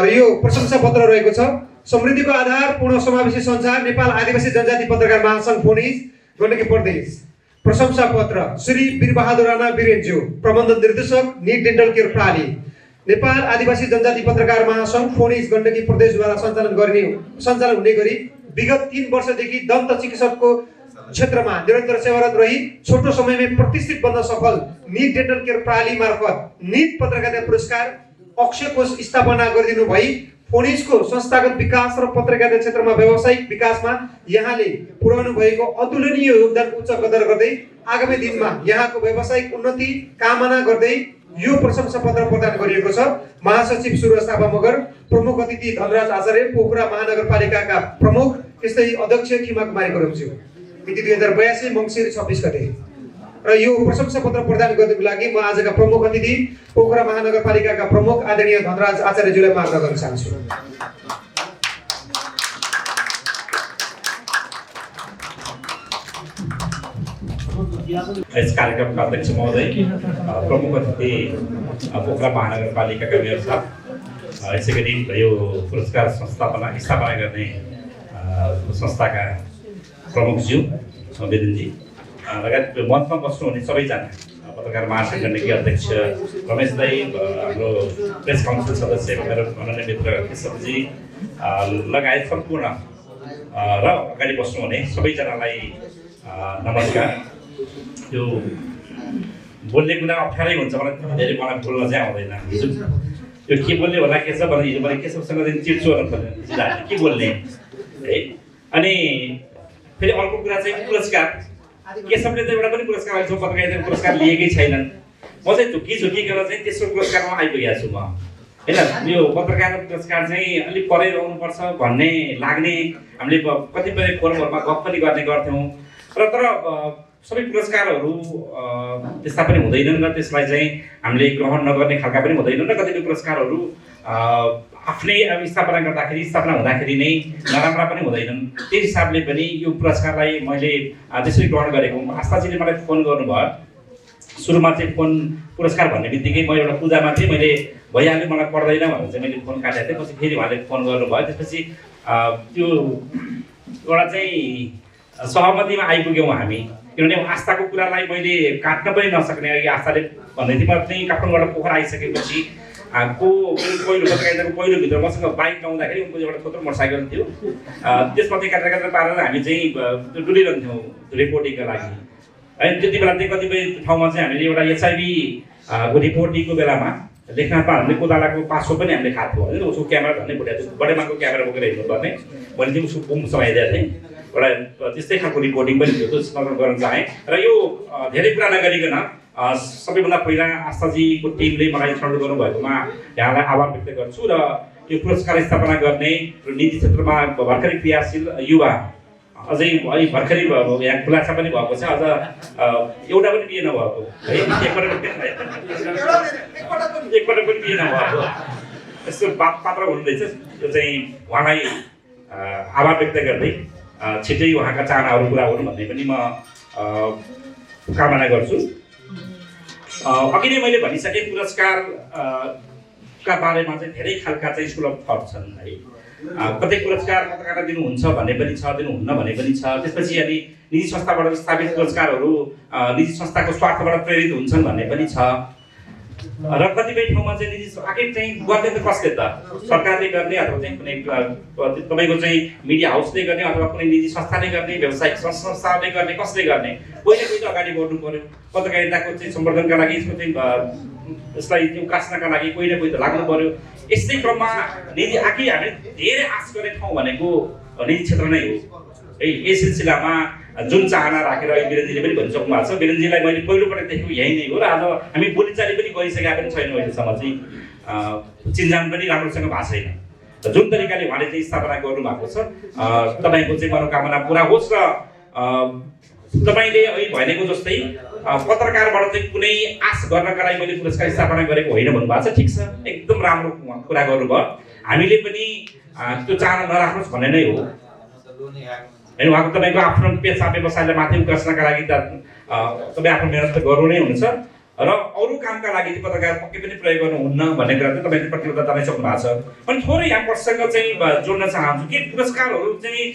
र यो प्रशंसा पत्र रहेको छ समृद्धिको आधार पूर्ण समावेशी संसार नेपाल आदिवासी जनजाति पत्रकार महासंघ फोनिस गण्डकी प्रदेश प्रशंसा पत्र श्री वीरबहादुर राणा वीरेनज्यू प्रबन्ध निर्देशक निट डेन्टल केयर प्रणाली नेपाल आदिवासी जनजाति पत्रकार महासंघ फोनिस गण्डकी प्रदेशद्वारा सञ्चालन हुने गरी विगत 3 वर्षदेखि दन्त चिकित्सकको क्षेत्रमा निरन्तर सेवारत रही छोटो समयमै प्रतिष्ठित बन्न सफल निट डेन्टल केयर प्रणाली मार्फत निट पत्रकारिता पुरस्कार अक्षय कोष स्थापना गरिदिनु भई फोनिसको संस्थागत विकास र पत्रकारिता क्षेत्रमा व्यावसायिक विकासमा यहाँले पुर्याउनु भएको अतुलनीय योगदान उच्च कदर गर्दै आगामी दिनमा यहाँको व्यावसायिक उन्नति कामना गर्दै यो प्रशंसा पत्र प्रदान गरिएको छ। महासचिव सुरज थापा मगर, प्रमुख अतिथि धनराज आचार्य पोखरा महानगरपालिकाका प्रमुख, त्यस्तै अध्यक्ष खिमा कुमारी गुरुङज्यू। मिति 2082 मङ्सिर 26 गते। र यो प्रशंसा पत्र प्रदान गर्नको लागि म आजका प्रमुख अतिथि पोखरा महानगरपालिकाका प्रमुख आदरणीय धनराज आचार्यज्यूलाई म आग्रह गर्न चाहन्छु। यस कार्यक्रमका अध्यक्ष महोदय, प्रमुख अतिथि पोखरा महानगरपालिकाका मेयर साहब, यसै गरी यो पुरस्कार स्थापना गर्ने संस्थाका प्रमुखज्यू वेदनजी लगायत मञ्चमा बस्नुहुने सबैजना पत्रकार महासङ्गठनकी अध्यक्ष रमेश दाई, हाम्रो प्रेस काउन्सिल सदस्य मेरो माननीय मित्र केशवजी लगायत सम्पूर्ण र अगाडि बस्नुहुने सबैजनालाई नमस्कार। यो बोल्ने कुरा अप्ठ्यारै हुन्छ, मलाई बोल्न चाहिँ आउँदैन। हिजो यो के बोल्ने होला के छ भने हिजो मैले केशवसँग चाहिँ चिर्छु के बोल्ने है। अनि फेरि अर्को कुरा चाहिँ पुरस्कार, केशवले चाहिँ एउटा पनि पुरस्कार अहिलेसम्म पत्रकारिताको पुरस्कार लिएकै छैनन्। म चाहिँ झुकिझुकिकन चाहिँ तेस्रो पुरस्कारमा आइपुगेको छु म होइन। यो पत्रकार पुरस्कार चाहिँ अलिक परै रहनुपर्छ भन्ने लाग्ने हामीले कतिपय फोरमहरूमा गफ पनि गर्ने गर्थ्यौँ र तर सबै पुरस्कारहरू त्यस्ता पनि हुँदैनन् र त्यसलाई चाहिँ हामीले ग्रहण नगर्ने खालका पनि हुँदैनन् र कतिपय पुरस्कारहरू आफ्नै स्थापना हुँदाखेरि नै नराम्रा पनि हुँदैनन्। त्यही हिसाबले पनि यो पुरस्कारलाई मैले त्यसरी ग्रहण गरेको। आस्थाजीले मलाई फोन गर्नुभयो, सुरुमा चाहिँ फोन पुरस्कार भन्ने बित्तिकै म एउटा पूजामा थिएँ, मैले भइहाल्यो मलाई पर्दैन भनेर चाहिँ मैले फोन काटेको थिएँ। पछि फेरि उहाँले फोन गर्नुभयो, त्यसपछि त्यो एउटा चाहिँ सहमतिमा आइपुग्यौँ हामी। किनभने आस्थाको कुरालाई मैले काट्न पनि नसक्ने, अघि आस्थाले भन्दै थिएँ म चाहिँ काठमाडौँबाट पोखरा आइसकेपछि पहिलो पत्रकारिताको पहिलो भित्र मसँग बाइक ल्याउँदाखेरि उनको एउटा छोटो मोटरसाइकल थियो, त्यसमा चाहिँ काटेर पारेर हामी चाहिँ डुलिरहन्थ्यौँ रिपोर्टिङका लागि है। त्यति बेला चाहिँ कतिपय ठाउँमा चाहिँ हामीले एउटा एचआइभी को रिपोर्टिङको बेलामा लेखनाथमा हामीले कोदालाको पासो पनि हामीले खाएको थियो होइन। उसको क्यामेरा झन्डै फुटेको थियो, बडेमाको क्यामेरा बोकेर हिँड्नुपर्ने। मैले चाहिँ उसको बुम समाइदिएको थिएँ, एउटा त्यस्तै खालको रिपोर्टिङ पनि थियो, त्यो स्मरण गर्न चाहेँ। र यो धेरै कुरा नगरिकन सबैभन्दा पहिला आस्थाजीको टिमले मलाई छनौट गर्नुभएकोमा यहाँलाई आभार व्यक्त गर्छु र यो पुरस्कार स्थापना गर्ने र नीति क्षेत्रमा भर्खरै क्रियाशील युवा अझै है भर्खरै यहाँ खुलासा पनि भएको छ, अझ एउटा पनि बिहे नभएको है, एकपल्ट पनि बिहे नभएको यस्तो पात्र हुनुहुँदैछ। त्यो चाहिँ उहाँलाई आभार व्यक्त गर्दै छिट्टै उहाँका चाहनाहरू पुरा हुनु भन्ने पनि म कामना गर्छु। अघि नै मैले भनिसकेँ पुरस्कार का बारेमा चाहिँ धेरै खालका चाहिँ स्कुल अफ थट छन् है। कतै पुरस्कार पत्रकारलाई दिनुहुन्छ भन्ने पनि छ, दिनुहुन्न भन्ने पनि छ। त्यसपछि अनि निजी संस्थाबाट स्थापित पुरस्कारहरू निजी संस्थाको स्वार्थबाट प्रेरित हुन्छन् भन्ने पनि छ र कतिपय ठाउँमा चाहिँ निजी आखिर चाहिँ गर्ने त कसले त, सरकारले गर्ने अथवा चाहिँ कुनै तपाईँको चाहिँ मिडिया हाउसले गर्ने अथवा कुनै निजी संस्थाले गर्ने, व्यावसायिक संस्थाले गर्ने, कसले गर्ने? कोही त अगाडि बढ्नु पर्यो पत्रकारिताको चाहिँ सम्वर्धनका लागि, यसको चाहिँ यसलाई उकास्नका लागि कोही न कोही त लाग्नु पर्यो। यस्तै क्रममा निजी आखिर हामीले धेरै आश गर्ने ठाउँ भनेको निजी क्षेत्र नै हो है। यस सिलसिलामा जुन चाहना राखेर वीरेनजीले पनि भनिसक्नु भएको छ, वीरेनजीलाई मैले पहिलोपटक देखेको यही नै हो र आज हामी बोलीचाली पनि गरिसकेका पनि छैनौँ। अहिलेसम्म चाहिँ चिन्जान पनि राम्रोसँग भएको छैन र जुन तरिकाले उहाँले चाहिँ स्थापना गर्नुभएको छ, तपाईँको चाहिँ मनोकामना पुरा होस् र तपाईँले अहिले भनेको जस्तै पत्रकारबाट चाहिँ कुनै आश गर्नका लागि मैले पुरस्कार स्थापना गरेको होइन भन्नुभएको छ। ठिक छ, एकदम राम्रो कुरा गर्नुभयो। हामीले पनि त्यो चाहना नराख्नुहोस् भन्ने नै हो होइन। उहाँको तपाईँको आफ्नो पेसा व्यवसायलाई माथि उकास्नका लागि त तपाईँ आफ्नो मेहनत त गर्नु नै हुन्छ र अरू कामका लागि चाहिँ पत्रकार पक्कै पनि प्रयोग गर्नुहुन्न भन्ने कुरा चाहिँ तपाईँले प्रतिबद्धता जनाइसक्नु भएको छ। अनि थोरै यहाँ प्रसङ्ग चाहिँ जोड्न चाहन्छु कि पुरस्कारहरू चाहिँ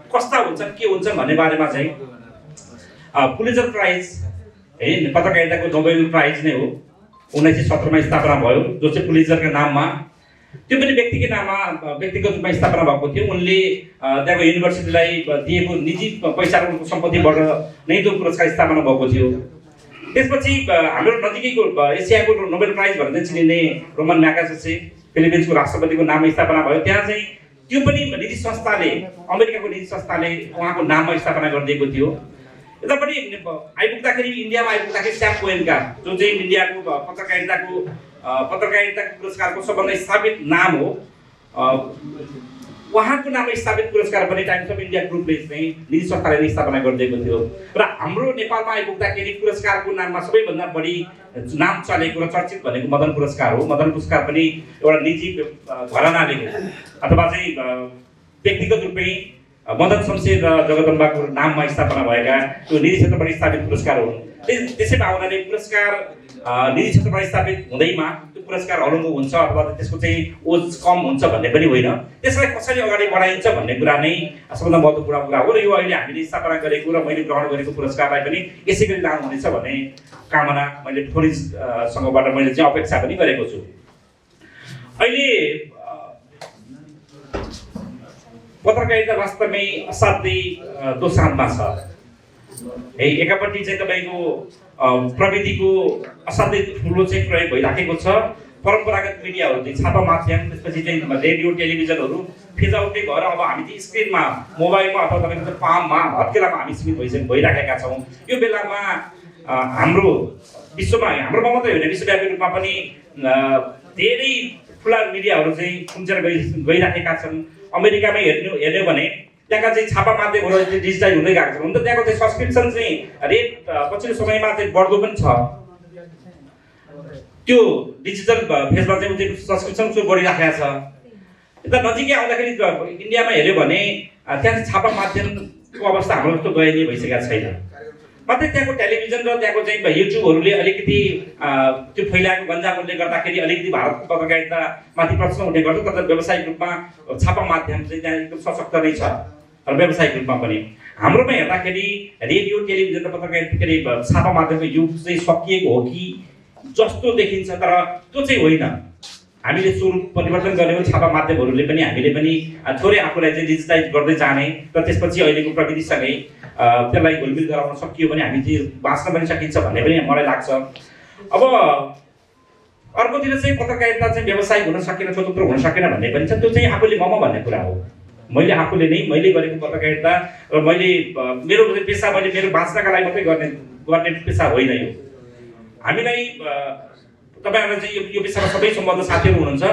कस्ता हुन्छन्, के हुन्छन् भन्ने बारेमा चाहिँ पुलिजर प्राइज है, पत्रकारिताको नोबेल प्राइज नै हो, 1917 मा स्थापना भयो, जो चाहिँ पुलिजरका नाममा, त्यो पनि व्यक्तिको नाममा व्यक्तिगत रूपमा स्थापना भएको थियो। उनले त्यहाँको युनिभर्सिटीलाई दिएको निजी पैसाको सम्पत्तिबाट नै त्यो पुरस्कार स्थापना भएको थियो। त्यसपछि हाम्रो नजिकैको एसियाको नोबेल प्राइज भनेर चिनिने रोमन म्यागासेसे फिलिपिन्सको राष्ट्रपतिको नाममा स्थापना भयो। त्यहाँ चाहिँ त्यो पनि निजी संस्थाले, अमेरिकाको निजी संस्थाले उहाँको नाममा स्थापना गरिदिएको थियो। यता पनि आइपुग्दाखेरि इन्डियामा आइपुग्दाखेरि स्याम कोहेनका, जो चाहिँ इन्डियाको पत्रकारिताको पुरस्कारको सबभन्दा स्थापित नाम हो, उहाँको नाममा स्थापित पुरस्कार पनि टाइम्स अफ इन्डिया ग्रुपले चाहिँ निजी संस्थाले नै स्थापना गरिदिएको थियो र हाम्रो नेपालमा आइपुग्दाखेरि पुरस्कारको नाममा सबैभन्दा बढी नाम चलेको र चर्चित भनेको मदन पुरस्कार हो। मदन पुरस्कार पनि एउटा निजी घरानाले अथवा चाहिँ व्यक्तिगत रूपमै मदन शमशेर र जगदम्बाको नाममा स्थापना भएका त्यो निजी क्षेत्रबाट स्थापित पुरस्कार हो। त्यसै भावनाले पुरस्कार निजी क्षेत्रबाट स्थापित हुँदैमा त्यो पुरस्कार हलुङ्गो हुन्छ अथवा त्यसको चाहिँ ओज कम हुन्छ भन्ने पनि होइन। त्यसलाई कसरी अगाडि बढाइन्छ भन्ने कुरा नै सबभन्दा महत्त्वपूर्ण कुरा हो र यो अहिले हामीले स्थापना गरेको र मैले ग्रहण गरेको पुरस्कारलाई पनि यसै गरी लानुहुनेछ भन्ने कामना मैले फोनिजसँगबाट मैले चाहिँ अपेक्षा पनि गरेको छु। अहिले पत्रकारिता वास्तवमै असाध्यै दोसान्धमा छ। एकापट्टि चाहिँ तपाईँको प्रविधिको असाध्यै ठुलो चाहिँ प्रयोग भइराखेको छ। परम्परागत मिडियाहरू चाहिँ छापा माध्यम त्यसपछि चाहिँ रेडियो टेलिभिजनहरू फिजाउटै भएर अब हामी चाहिँ स्क्रिनमा मोबाइलमा अथवा तपाईँको पाममा हत्केलामा हामी सीमित भइराखेका छौँ। यो बेलामा हाम्रो विश्वमा हाम्रोमा मात्रै होइन विश्वव्यापी रूपमा पनि धेरै ठुला मिडियाहरू चाहिँ खुम्चेर गइराखेका छन्। अमेरिकामै हेर्ने भने त्यहाँका चाहिँ छापा माध्यमहरू चाहिँ डिजिटाइज हुँदै गएको छ। हुन त त्यहाँको चाहिँ सब्सक्रिप्सन चाहिँ रेट पछिल्लो समयमा चाहिँ बढ्दो पनि छ। त्यो डिजिटल फेजमा चाहिँ सब्सक्रिप्सन चाहिँ बढिराखेको छ। यता नजिकै आउँदाखेरि इन्डियामा हेऱ्यो भने त्यहाँ छापा माध्यमको अवस्था हाम्रो जस्तो दयनीय भइसकेको छैन। मात्रै त्यहाँको टेलिभिजन र त्यहाँको चाहिँ युट्युबहरूले अलिकति त्यो फैलाएको गन्जामले गर्दाखेरि अलिकति भारतको पत्रकारितामाथि प्रश्न उठ्ने गर्छ। तर व्यावसायिक रूपमा छापा माध्यम चाहिँ त्यहाँ एकदम सशक्त नै छ र व्यावसायिक रूपमा पनि। हाम्रोमा हेर्दाखेरि रेडियो टेलिभिजन र पत्रकारिता के अरे छापा माध्यमको युग चाहिँ सकिएको हो कि जस्तो देखिन्छ, तर त्यो चाहिँ होइन। हामीले स्वरूप परिवर्तन गर्ने हो छापा माध्यमहरूले पनि हामीले पनि थोरै आफूलाई चाहिँ डिजिटाइज गर्दै जाने र त्यसपछि अहिलेको प्रविधिसँगै त्यसलाई घुलमिल गराउन सकियो भने हामी चाहिँ बाँच्न पनि सकिन्छ भन्ने पनि मलाई लाग्छ। अब अर्कोतिर चाहिँ पत्रकारिता चाहिँ व्यवसायिक हुन सकेन, स्वतन्त्र हुन सकेन भन्ने पनि छ। त्यो चाहिँ आफूले मम भन्ने कुरा हो। मैले आफूले नै मैले गरेको पत्रकारिता र मैले मेरो पेसा मैले मेरो बाँच्नका लागि मात्रै गर्ने पेसा होइन यो। हामीलाई तपाईँहरूलाई चाहिँ यो पेसामा सबै सम्बन्ध साथीहरू हुनुहुन्छ।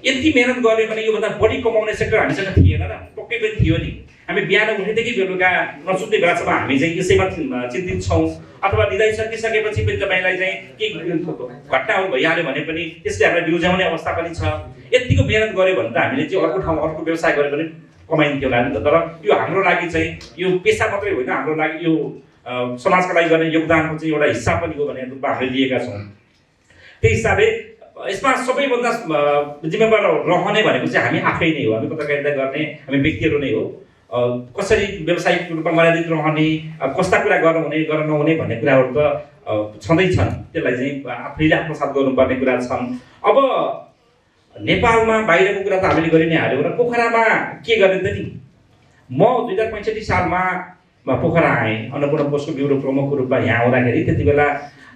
यति मेहनत गऱ्यो भने योभन्दा बढी कमाउने सेक्टर हामीसँग थिएन र पक्कै पनि थियो नि। हामी बिहान उठेदेखि बेलुका नसुत्ने बेलासम्म हामी चाहिँ यसैमा चिन्तित छौँ। अथवा निदाइ सकिसकेपछि पनि तपाईँलाई चाहिँ के घटनाहरू भइहाल्यो भने पनि त्यसले हामीलाई बिउजाउने अवस्था पनि छ। यतिको मेहनत गऱ्यो भने त हामीले चाहिँ अर्को ठाउँमा अर्को व्यवसाय गरे पनि कमाइन्थ्यो होला नि त। तर यो हाम्रो लागि चाहिँ यो पेसा मात्रै होइन, हाम्रो लागि यो समाजका लागि गर्ने योगदानको चाहिँ एउटा हिस्सा पनि हो भन्ने रूपमा हामीले लिएका छौँ। त्यही हिसाबले यसमा सबैभन्दा जिम्मेवार रहने भनेको चाहिँ हामी आफै नै हो। हामी पत्रकारिता गर्ने हामी व्यक्तिहरू नै हो। कसरी व्यावसायिक रूपमा मर्यादित रहने, कस्ता कुरा गर्नुहुने गर्न नहुने भन्ने कुराहरू त छँदैछन्। त्यसलाई चाहिँ आफैले आत्मसात गर्नुपर्ने कुरा छन्। अब नेपालमा बाहिरको कुरा त हामीले गरि नै हाल्यौँ र पोखरामा के गर्ने त नि। म 2065 सालमा पोखरा आएँ अन्नपूर्ण पोस्टको ब्युरो प्रमुखको रूपमा। यहाँ आउँदाखेरि त्यति बेला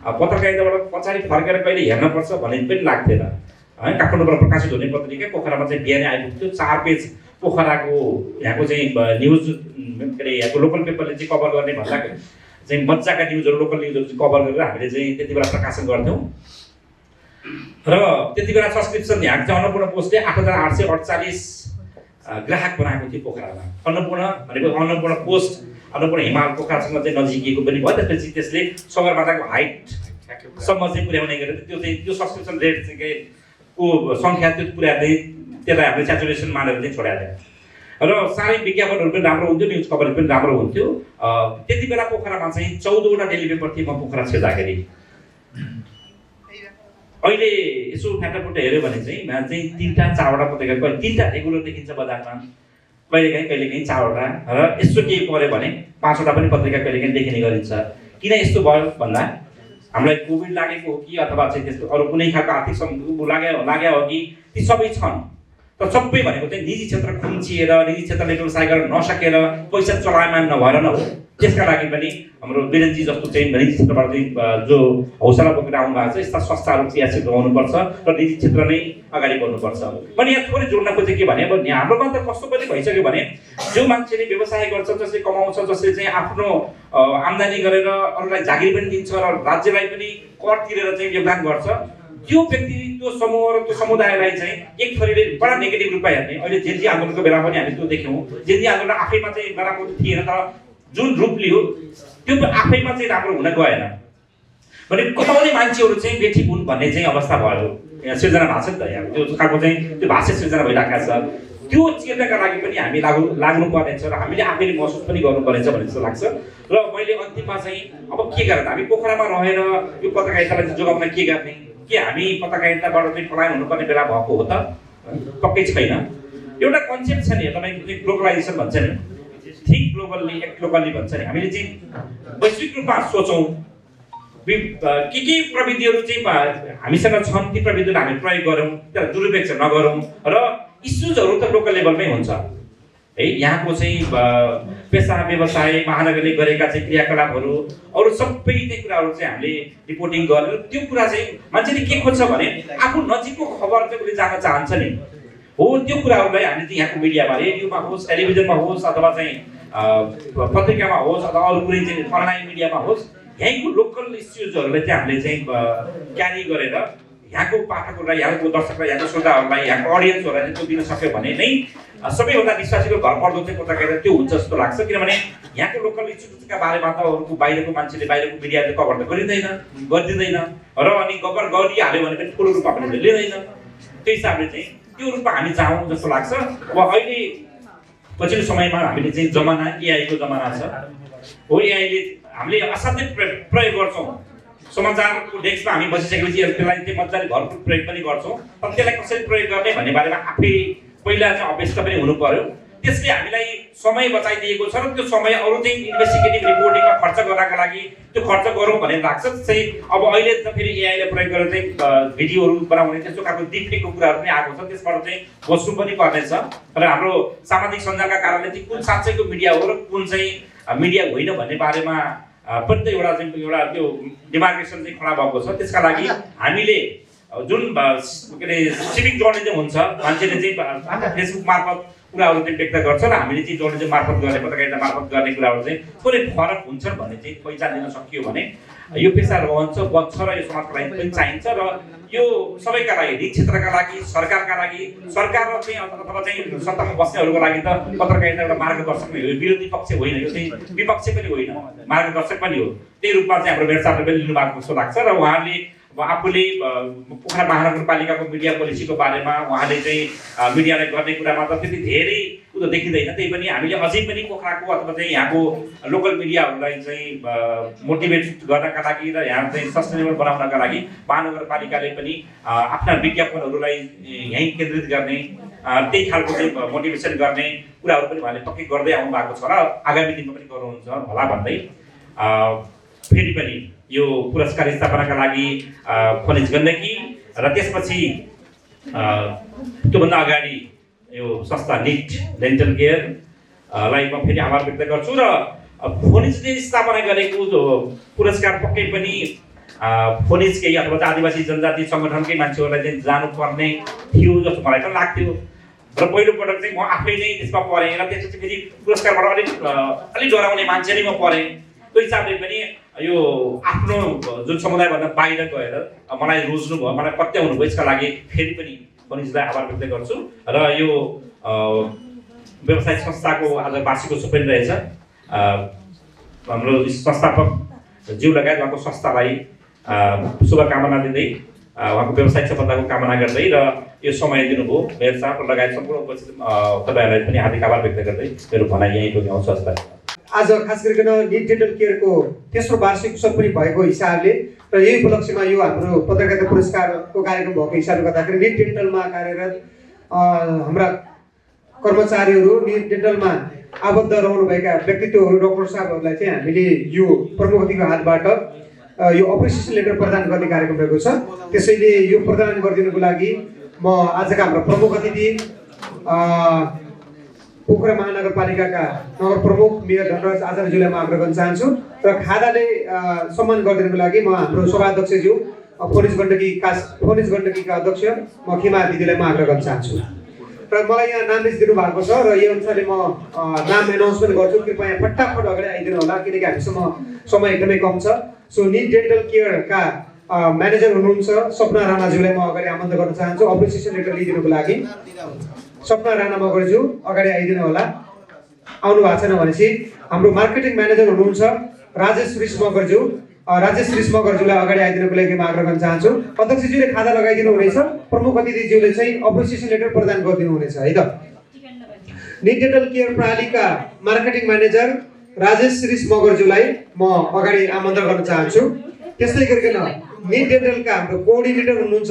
पत्रकारिताबाट पछाडि फर्केर कहिले हेर्नुपर्छ भन्ने पनि लाग्थेन है। काठमाडौँबाट प्रकाशित हुने पत्रिका पोखरामा चाहिँ बिहानै आइपुग्थ्यो। 4 पेज पोखराको यहाँको चाहिँ न्युज के अरे यहाँको लोकल पेपरले चाहिँ कभर गर्ने भन्दा चाहिँ मजाका न्युजहरू लोकल न्युजहरू चाहिँ कभर गरेर हामीले चाहिँ त्यति बेला प्रकाशन गर्थ्यौँ। र त्यति बेला सब्सक्रिप्सन यहाँ चाहिँ अन्नपूर्ण पोस्टले 8848 ग्राहक बनाएको थियो पोखरामा। अन्नपूर्ण भनेको अन्नपूर्ण पोस्ट अन्नपूर्ण हिमाल पोखरासँग चाहिँ नजिकिएको पनि भयो। त्यसपछि त्यसले सगरमाथाको हाइटसम्म चाहिँ पुर्याउने गरेर त्यो सब्सक्रिप्सन रेट चाहिँ को सङ्ख्या त्यो पुर्याउँदै त्यसलाई हामीले सेचुरेसन मानेर चाहिँ छोडाइदियो र साह्रै विज्ञापनहरू पनि राम्रो हुन्थ्यो, न्युज कभरेज पनि राम्रो हुन्थ्यो। त्यति बेला पोखरामा चाहिँ 14वटा डेली पेपर थियो म पोखरा छिर्दाखेरि। अहिले यसो फ्याटाफुट्टा हेऱ्यो भने चाहिँ 3टा 4वटा पत्रिका 3टा रेगुलर देखिन्छ बजारमा, कहिलेकाहीँ 4वटा र यसो केही पऱ्यो भने 5वटा पनि पत्रिका कहिलेकाहीँ देखिने गरिन्छ। किन यस्तो भयो भन्दा हामीलाई कोभिड लागेको हो कि अथवा चाहिँ त्यस्तो अरू कुनै खालको आर्थिक लाग्यो हो कि ती सबै छन्। तर सबै भनेको चाहिँ निजी क्षेत्र खुम्चिएर निजी क्षेत्रले व्यवसाय गर्न नसकेर पैसा चलायमान नभएर न हो। त्यसका लागि पनि हाम्रो वीरेनजी जस्तो चाहिँ निजी क्षेत्रबाट चाहिँ जो हौसला बोकेर आउनु भएको छ यस्ता संस्थाहरू क्रियाशील रहनुपर्छ र निजी क्षेत्र नै अगाडि बढ्नुपर्छ। पनि यहाँ थोरै जोड्न खोजेँ के भने अब हाम्रोमा त कस्तो पनि भइसक्यो भने जो मान्छेले व्यवसाय गर्छ, जसले कमाउँछ, जसले चाहिँ आफ्नो आम्दानी गरेर अरूलाई जागिर पनि दिन्छ र राज्यलाई पनि कर तिरेर चाहिँ योगदान गर्छ, त्यो व्यक्ति त्यो समूह र त्यो समुदायलाई चाहिँ एक थरीले बडा नेगेटिभ रूपमा हेर्ने अहिले जेनजी आन्दोलनको बेला पनि हामी त्यो देख्यौँ। जेनजी आन्दोलन आफैमा चाहिँ नराम्रो थिएन, तर जुन रूप लियो त्यो आफैमा चाहिँ राम्रो हुन गएन। भने कमाउने मान्छेहरू चाहिँ बेठी हुन् भन्ने चाहिँ अवस्था भयो, यहाँ सिर्जना भएको छ नि त। यहाँ त्यो खालको चाहिँ त्यो भाषा सिर्जना भइरहेको छ। त्यो चिर्नका लागि पनि हामी लाग्नुपर्नेछ र हामीले आफैले महसुस पनि गर्नुपर्नेछ भन्ने जस्तो लाग्छ। र मैले अन्तिममा चाहिँ अब के गर्ने, हामी पोखरामा रहेर यो पत्रकारितालाई चाहिँ जोगाउन के गर्ने, के हामी पत्रकारिताबाट चाहिँ पलायन हुनुपर्ने बेला भएको हो त? पक्कै छैन। एउटा कन्सेप्ट छ नि, तपाईँको चाहिँ ग्लोबलाइजेसन भन्छ नि, थिङ्क ग्लोबल्ली एक्ट लोकल्ली भन्छ नि। हामीले चाहिँ वैश्विक रूपमा सोचौँ, के प्रविधिहरू चाहिँ हामीसँग छन् ती प्रविधिहरू हामी प्रयोग गरौँ, त्यसलाई दुरुपयोग चाहिँ नगरौँ र इस्युजहरू त लोकल लेभलमै हुन्छ है। यहाँको चाहिँ पेसा व्यवसाय महानगरले गरेका चाहिँ क्रियाकलापहरू अरू सबै चाहिँ कुराहरू चाहिँ हामीले रिपोर्टिङ गरेर त्यो कुरा चाहिँ मान्छेले के खोज्छ भने आफू नजिकको खबर चाहिँ उसले जान चाहन्छ नि हो। त्यो कुराहरूलाई हामीले चाहिँ यहाँको मिडियामा, रेडियोमा होस्, टेलिभिजनमा होस्, अथवा चाहिँ पत्रिकामा होस्, अथवा अरू कुनै चाहिँ अनलाइन मिडियामा होस्, यहीँको लोकल इस्युजहरूलाई चाहिँ हामीले चाहिँ क्यारी गरेर यहाँको पाठकहरूलाई, यहाँको दर्शकलाई, यहाँको श्रोताहरूलाई, यहाँको अडियन्सहरूलाई चाहिँ त्यो दिन सक्यो भने नै सबैभन्दा विश्वासीको भरपर्दो चाहिँ पत्रकारिता त्यो हुन्छ जस्तो लाग्छ। किनभने यहाँको लोकल इस्युजका बारेमा त अरूको बाहिरको मान्छेले, बाहिरको मिडियाले कभर त गरिदिँदैन र अनि कभर गरिहाल्यो भने पनि ठुलो रूपमा पनि लिँदैन। त्यही हिसाबले चाहिँ त्यो रूपमा हामी चाहौँ जस्तो लाग्छ। अब अहिले पछिल्लो समयमा हामीले चाहिँ जमाना एआईको जमाना छ हो। एआईले हामीले असाध्यै प्रयोग गर्छौँ। समाचारको डेस्कमा हामी बसिसकेपछि त्यसलाई चाहिँ मजाले भरपुर प्रयोग पनि गर्छौँ, तर त्यसलाई कसरी प्रयोग गर्ने भन्ने बारेमा आफै पहिला चाहिँ अभ्यस्त पनि हुनु पर्यो। त्यसले हामीलाई समय बचाइदिएको छ र त्यो समय अरू चाहिँ इन्भेस्टिगेटिभ रिपोर्टिङमा खर्च गर्नका लागि त्यो खर्च गरौँ भन्ने लाग्छ। चाहिँ अब अहिले त फेरि एआईले प्रयोग गरेर चाहिँ भिडियोहरू बनाउने त्यस्तो खालको डिफेक्टको कुराहरू पनि आएको छ, त्यसबाट चाहिँ बस्नु पनि पर्नेछ। र हाम्रो सामाजिक सञ्जालका कारणले चाहिँ कुन साँच्चैको मिडिया हो र कुन चाहिँ मिडिया होइन भन्ने बारेमा पनि त एउटा त्यो डिमार्केसन चाहिँ खडा भएको छ। त्यसका लागि हामीले जुन के अरे सिभिक जर्नलिजम हुन्छ, मान्छेले चाहिँ फेसबुक मार्फत कुराहरू चाहिँ व्यक्त गर्छ र हामीले चाहिँ जर्नलिजम मार्फत गर्ने, पत्रकारिता मार्फत गर्ने कुराहरू चाहिँ थोरै फरक हुन्छन् भन्ने चाहिँ पहिचान दिन सकियो भने यो पेसा रहन्छ, बच्छ र यो समाजको लागि पनि चाहिन्छ। र यो सबैका लागि, निजी क्षेत्रका लागि, सरकारका लागि, सरकार र चाहिँ अथवा चाहिँ सत्तामा बस्नेहरूको लागि त पत्रकारिता एउटा मार्गदर्शक नै हो। विरोधी पक्ष होइन, यो चाहिँ विपक्ष पनि होइन, मार्गदर्शक पनि हो। त्यही रूपमा चाहिँ हाम्रो मेयर साहबले पनि लिनु भएको जस्तो लाग्छ। र उहाँले आफूले पोखरा महानगरपालिकाको मिडिया पोलिसीको बारेमा उहाँले चाहिँ मिडियालाई गर्ने कुरामा त त्यति धेरै उयो देखिँदैन। त्यही पनि हामीले अझै पनि पोखराको अथवा चाहिँ यहाँको लोकल मिडियाहरूलाई चाहिँ मोटिभेट गर्नका लागि र यहाँ चाहिँ सस्टेनेबल बनाउनका लागि महानगरपालिकाले पनि आफ्ना विज्ञापनहरूलाई यहीँ केन्द्रित गर्ने, त्यही खालको चाहिँ मोटिभेसन गर्ने कुराहरू पनि उहाँले पक्कै गर्दै आउनु भएको छ र आगामी दिनमा पनि गर्नुहुन्छ होला भन्दै फेरि पनि यो पुरस्कार स्थापनाका लागि खनिज गण्डकी र त्यसपछि त्योभन्दा अगाडि यो संस्था निट डेन्टल केयर लाई म फेरि आभार व्यक्त गर्छु। र खनिजले स्थापना गरेको जो पुरस्कार पक्कै पनि खनिजकै अथवा आदिवासी जनजाति सङ्गठनकै मान्छेहरूलाई चाहिँ जानुपर्ने थियो जस्तो मलाई पनि लाग्थ्यो। र पहिलोपटक चाहिँ म आफै नै त्यसमा परेँ र त्यसपछि फेरि पुरस्कारबाट अलिक डराउने मान्छे नै म परेँ। त्यो हिसाबले पनि यो आफ्नो जुन समुदायभन्दा बाहिर गएर मलाई रोज्नु भयो, मलाई पत्याउनु भयो, यसका लागि फेरि पनि खनिजलाई आभार व्यक्त गर्छु। र यो व्यवसायिक संस्थाको आज वार्षिकोत्सव पनि रहेछ। हाम्रो संस्थापक ज्यू लगायत उहाँको संस्थालाई शुभकामना दिँदै, उहाँको व्यावसायिक सफलताको कामना गर्दै र यो समय दिनुभयो मेयर साहब लगायत सम्पूर्ण उपस्थित तपाईँहरूलाई पनि हार्दिक आभार व्यक्त गर्दै मेरो भनाइ यहीँ टोक्याउँछु। आज खास गरिकन निट डेन्टल केयरको तेस्रो वार्षिक उत्सव पनि भएको हिसाबले र यही उपलक्ष्यमा यो हाम्रो पत्रकारिता पुरस्कारको कार्यक्रम भएको हिसाबले गर्दाखेरि निट डेन्टलमा कार्यरत हाम्रा कर्मचारीहरू, निट डेन्टलमा आबद्ध रहनुभएका व्यक्तित्वहरू, डक्टर साहबहरूलाई चाहिँ हामीले यो प्रमुख अतिथिको हातबाट यो अप्रिसिएसन लेटर प्रदान गर्ने कार्यक्रम रहेको छ। त्यसैले यो प्रदान गरिदिनुको लागि म आजका हाम्रो प्रमुख अतिथि पोखरा महानगरपालिकाका नगर प्रमुख मेयर धनराज आचार्यज्यूलाई म आग्रह गर्न चाहन्छु र खादाले सम्मान गरिदिनुको लागि म हाम्रो सभाध्यक्षज्यू खनिज गण्डकीका अध्यक्ष म खिमा दिदीलाई म आग्रह गर्न चाहन्छु। र मलाई यहाँ नाम लिस्ट दिनु भएको छ र यही अनुसारले म नाम एनाउन्समेन्ट गर्छु। कृपया फटाफट अगाडि आइदिनु होला किनकि हामीसँग समय एकदमै कम छ। सो निट डेन्टल केयरका म्यानेजर हुनुहुन्छ सपना राणाज्यूलाई म अगाडि आमन्त्रण गर्न चाहन्छु अप्रिसिएसन लेटर लिइदिनुको लागि। सपना राणा मगरज्यू अगाडि आइदिनु होला। आउनु भएको छैन भनेपछि हाम्रो मार्केटिङ म्यानेजर हुनुहुन्छ राजेश रिस मगरज्यू। राजेश रिस मगरज्यूलाई अगाडि आइदिनुको लागि म आग्रह गर्न चाहन्छु। अध्यक्षज्यूले खादा लगाइदिनु हुनेछ, प्रमुख अतिथिज्यूले चाहिँ अप्रिसिएसन लेटर प्रदान गरिदिनु हुनेछ है त। निट डेन्टल केयर प्रणालीका मार्केटिङ म्यानेजर राजेश रिस मगरज्यूलाई म अगाडि आमन्त्रण गर्न चाहन्छु। त्यस्तै गरिकन निट डेन्टलका हाम्रो कोअर्डिनेटर हुनुहुन्छ